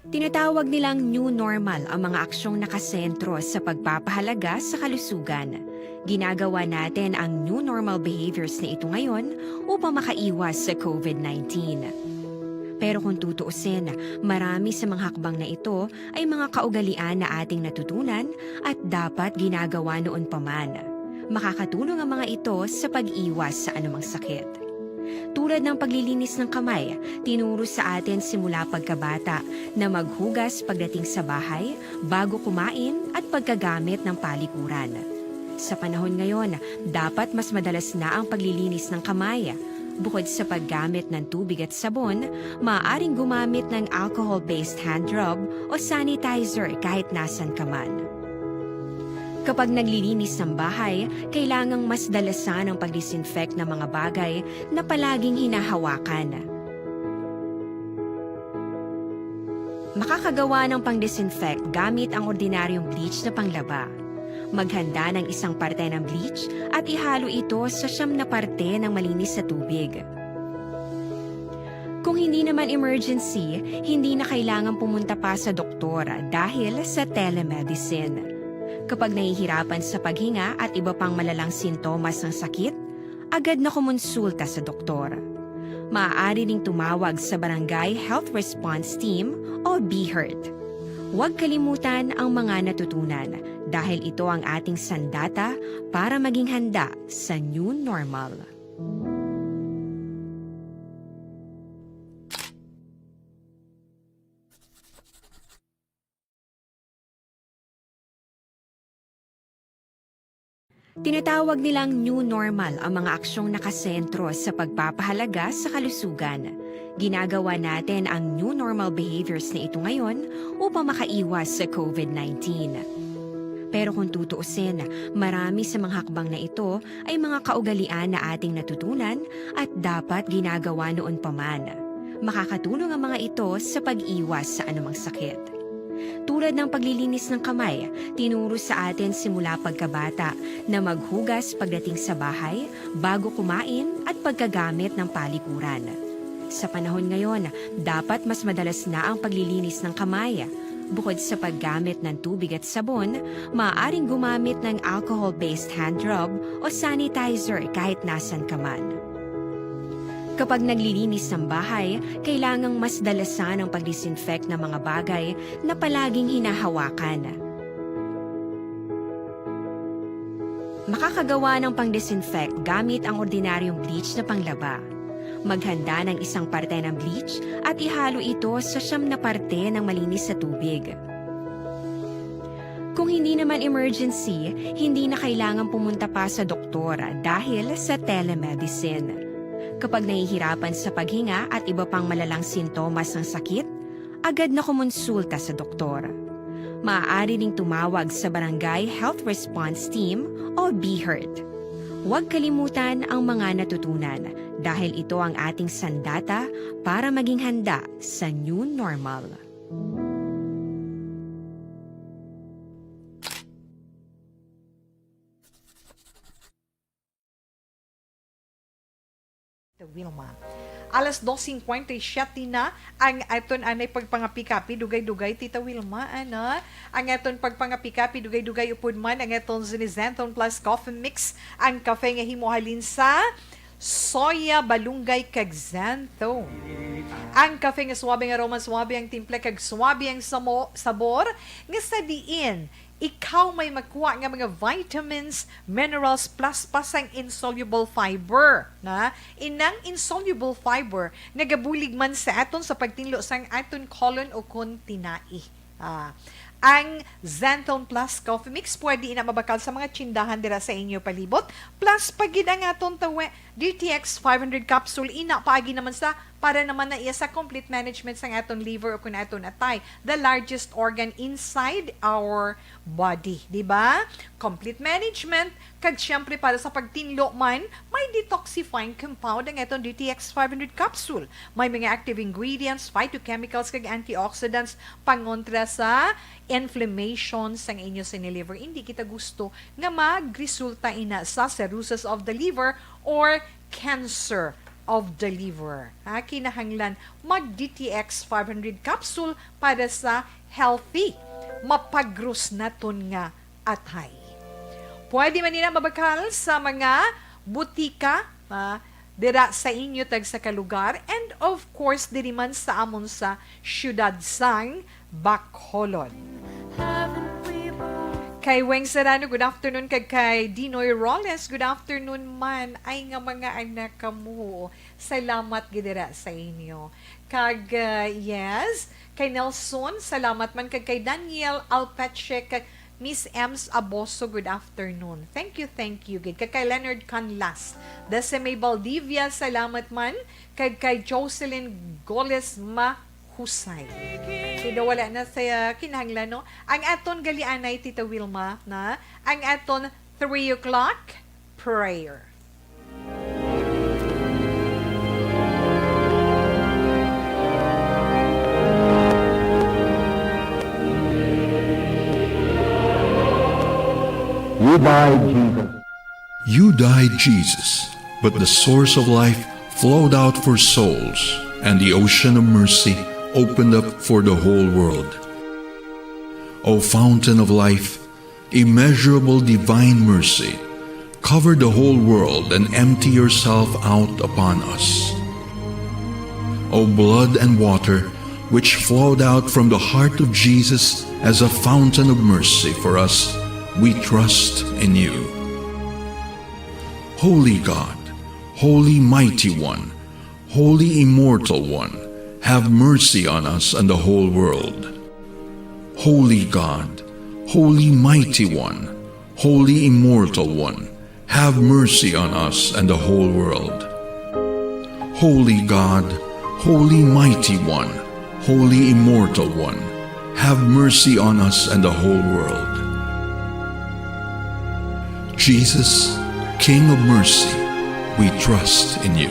Tinatawag nilang new normal ang mga aksyong nakasentro sa pagpapahalaga sa kalusugan. Ginagawa natin ang new normal behaviors na ito ngayon upang makaiwas sa COVID nineteen. Pero kung tutuusin, marami sa mga hakbang na ito ay mga kaugalian na ating natutunan at dapat ginagawa noon pa man. Makakatulong ang mga ito sa pag-iwas sa anumang sakit. Tulad ng paglilinis ng kamay, tinuro sa atin simula pagkabata na maghugas pagdating sa bahay, bago kumain, at pagkagamit ng palikuran. Sa panahon ngayon, dapat mas madalas na ang paglilinis ng kamay. Bukod sa paggamit ng tubig at sabon, maaaring gumamit ng alcohol-based hand rub o sanitizer kahit nasan ka man. Kapag naglilinis ng bahay, kailangang mas dalasan ang pag-disinfect ng mga bagay na palaging hinahawakan. Makakagawa ng pang-disinfect gamit ang ordinaryong bleach na panglaba. Maghanda ng isang parte ng bleach at ihalo ito sa siyam na parte ng malinis na tubig. Kung hindi naman emergency, hindi na kailangan pumunta pa sa doktor dahil sa telemedicine. Kapag nahihirapan sa paghinga at iba pang malalang sintomas ng sakit, agad na kumonsulta sa doktor. Maaari ding tumawag sa Barangay Health Response Team o BHERT. Huwag kalimutan ang mga natutunan. dahil ito ang ating sandata para maging handa sa new normal. Tinatawag nilang new normal ang mga aksyong nakasentro sa pagpapahalaga sa kalusugan. Ginagawa natin ang new normal behaviors na ito ngayon upang makaiwas sa covid nineteen. Pero kung tutuusin, marami sa mga hakbang na ito ay mga kaugalian na ating natutunan at dapat ginagawa noon pa man. Makakatulong ang mga ito sa pag-iwas sa anumang sakit. Tulad ng paglilinis ng kamay, tinuro sa atin simula pagkabata na maghugas pagdating sa bahay, bago kumain, at pagkagamit ng palikuran. Sa panahon ngayon, dapat mas madalas na ang paglilinis ng kamay. Bukod sa paggamit ng tubig at sabon, maaaring gumamit ng alcohol-based hand rub o sanitizer kahit nasan ka man. Kapag naglilinis ng bahay, kailangang mas dalasan ang pag-disinfect ng mga bagay na palaging hinahawakan. Makakagawa ng pang-disinfect gamit ang ordinaryong bleach na panglaba. Maghanda ng isang parte ng bleach at ihalo ito sa siyam na parte ng malinis na tubig. Kung hindi naman emergency, hindi na kailangan pumunta pa sa doktor dahil sa telemedicine. Kapag nahihirapan sa paghinga at iba pang malalang sintomas ng sakit, agad na kumonsulta sa doktor. Maaari ring tumawag sa Barangay Health Response Team o BHERT. Huwag kalimutan ang mga natutunan dahil ito ang ating sandata para maging handa sa new normal. Tita Wilma. Alas dos cincuenta y siete na ang aton anay pagpangapi-kapi, dugay-dugay, Tita Wilma, ana. Ang aton pagpangapi-kapi, dugay-dugay upod man ang aton Zenizanthone Plus Coffee Mix, ang kafe nga himo halin sa soya, balunggay, kag xanthone. Ang kafe nga suabe nga aroma, suabe ang timpla, kag suabe ang samo-, sabor, nga sa diin ikaw may makuha nga mga vitamins, minerals, plus pa sang insoluble fiber, na inang insoluble fiber nagabulig man sa aton sa pagtinlo sang aton colon o kon tinai. Ah, ang Xanthone Plus Coffee Mix pwede ina mabakal sa mga tsindahan dira sa inyo palibot. Plus pa gid ang aton tawe, D T X five hundred capsule, ina paagi naman sa para naman na iya sa complete management sang aton liver o kun aton atay, the largest organ inside our body, di ba? Complete management, kag siyempre para sa pagtinlo man, may detoxifying compound ang aton D T X five hundred capsule. May mga active ingredients, phytochemicals, kag antioxidants pangontra sa inflammation sang inyo sini liver. Hindi kita gusto nga magresulta ina sa cirrhosis of the liver or cancer of the liver. Ha, kinahanglan mag D T X five hundred capsule para sa healthy, mapagros naton nga atay. Pwede man nila mabakal sa mga butika, ah, dira sa inyo tagsa ka lugar, and of course, diri man sa amon sa siyudad sang Bacolod. Kay Weng Serrano, good afternoon. Kag kay Dinoy Roles, good afternoon man. Ay nga mga anak kamo. Salamat gid dira sa inyo. Kag, uh, yes, kay Nelson, salamat man. Kag kay Daniel Alpeche, kag Miss Ems Aboso, good afternoon. Thank you, thank you gid. Kag kay Leonard Canlas, Deseme Baldivia, salamat man. Kag kay Jocelyn Goles Mahusay. Kaya wala na sa kinahanglan, no? Ang aton galianay, Tita Wilma, na ang aton three o'clock prayer. You died, Jesus. You died, Jesus, but the source of life flowed out for souls, and the ocean of mercy opened up for the whole world. O fountain of life, immeasurable divine mercy, cover the whole world and empty yourself out upon us. O blood and water, which flowed out from the heart of Jesus as a fountain of mercy for us, We trust in you. Holy God, Holy Mighty One, Holy Immortal One, have mercy on us and the whole world. Holy God, Holy Mighty One, Holy Immortal One, have mercy on us and the whole world. Holy God, Holy Mighty One, Holy Immortal One, have mercy on us and the whole world. Jesus, King of mercy, we trust in you.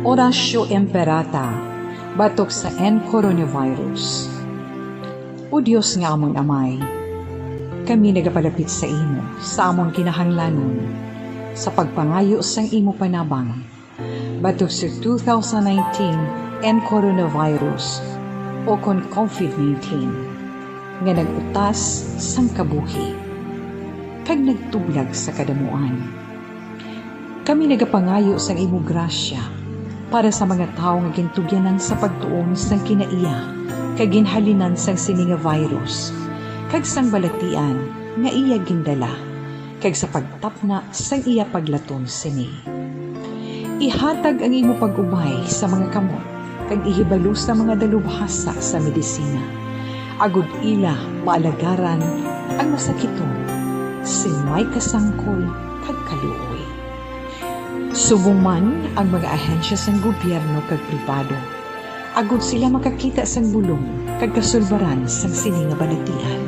Oratio Imperata, batok sa N coronavirus. O Dios nga amon Amay, kami nagapalapit sa imo sa amon kinahanglanon sa pagpangayo sang imo panabang batok sa two thousand nineteen N coronavirus, o kon COVID nineteen, nga nag-utas sang kabuhi kag nagtublag sa kadamuan. Kami nagapangayo sang imo grasya para sa mga tawo nga gintugyanan sa pagtuon sang kinaiya kag ginhalinan sang sini nga virus, kag sang balatian nga iya gindala, kag sa pagtapna sang iya paglaton sini. Ihatag ang imo pag-ubay sa mga kamot kag ihibalo sa mga dalubhasa sa medisina, agod ila maalagaran ang masakiton sing may kasangkol kag kaluoy. Subong man ang mga ahensya sang gobyerno kag pribado, agod sila makakita sang bulong kag kasulbaran sang sini nga balatian.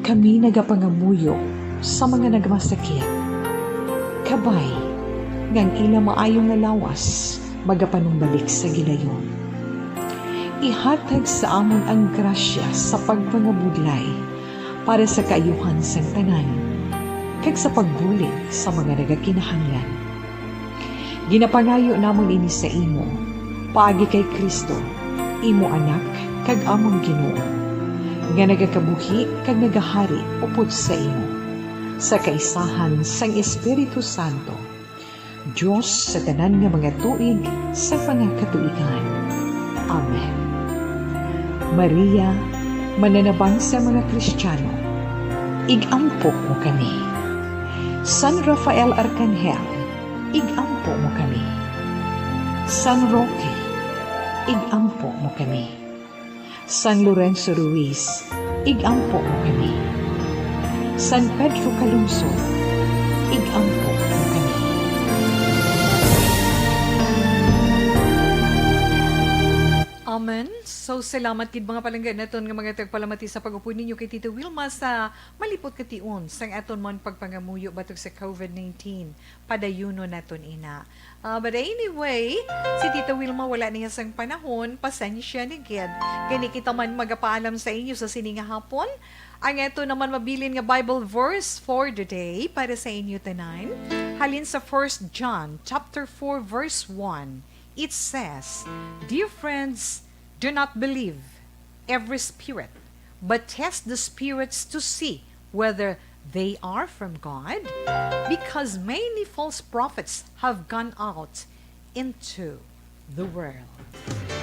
Kami nagapangamuyo sa mga nagmasakit, kabay nga ang ila maayo nga lawas magapanumbalik sa gilayon. Ihatag sa amon ang grasya sa pagpangabudlay para sa kaayuhan sang tanan, kag sa pagbulig sa mga nagakinahanglan. Ginapangayo namon ini sa imo, paagi kay Cristo, imo Anak kag amon Ginoo, nga nagakabuhi kag nagahari upod sa imo, sa kaisahan sang Espiritu Santo, Dios sa tanan nga mga tuig sa mga katuigan. Amen. Maria, mananabang sa mga Kristiyano, ig-ampo mo kami. San Rafael Arcangel, ig-ampo mo kami. San Roque, ig-ampo mo kami. San Lorenzo Ruiz, ig-ampo mo kami. San Pedro Calungsod, ig-ampo mo kami. Amen. So, salamat gid, mga palangga naton nga mga tagpalamati, sa pag-upod ninyo kay Tita Wilma sa malipot nga tion sang aton man pagpangamuyo batok sa COVID nineteen. Padayunon naton ina. Ah, but anyway, si Tita Wilma wala niya sang panahon, pasensya na gid. Gani kita man magapaalam sa inyo sa sini nga hapon. Ang ato naman mabilin nga Bible verse for the day para sa inyo tanan, halin sa First John chapter four, verse one. It says, "Dear friends, do not believe every spirit, but test the spirits to see whether they are from God, because many false prophets have gone out into the world."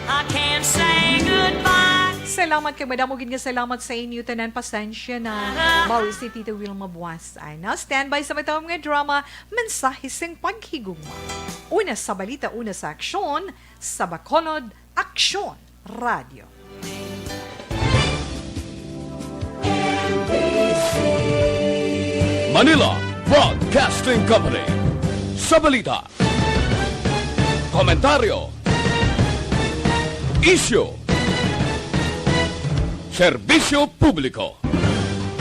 I can't say goodbye. Salamat kay madamo gid nga salamat sa inyo tanan. Pasensya na. Bawi si Tita Wilma Buas. Ay na, standby sa matawag nga drama, Mensahe sing Paghigugma. Una sa balita, una sa aksyon, sa Bacolod, Aksyon Radio. Manila Broadcasting Company. Sa balita, komentaryo, isyu, serbisyo publiko.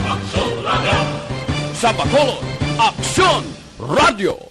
Aksyon Radio. Sa Bacolod, Aksyon Radio.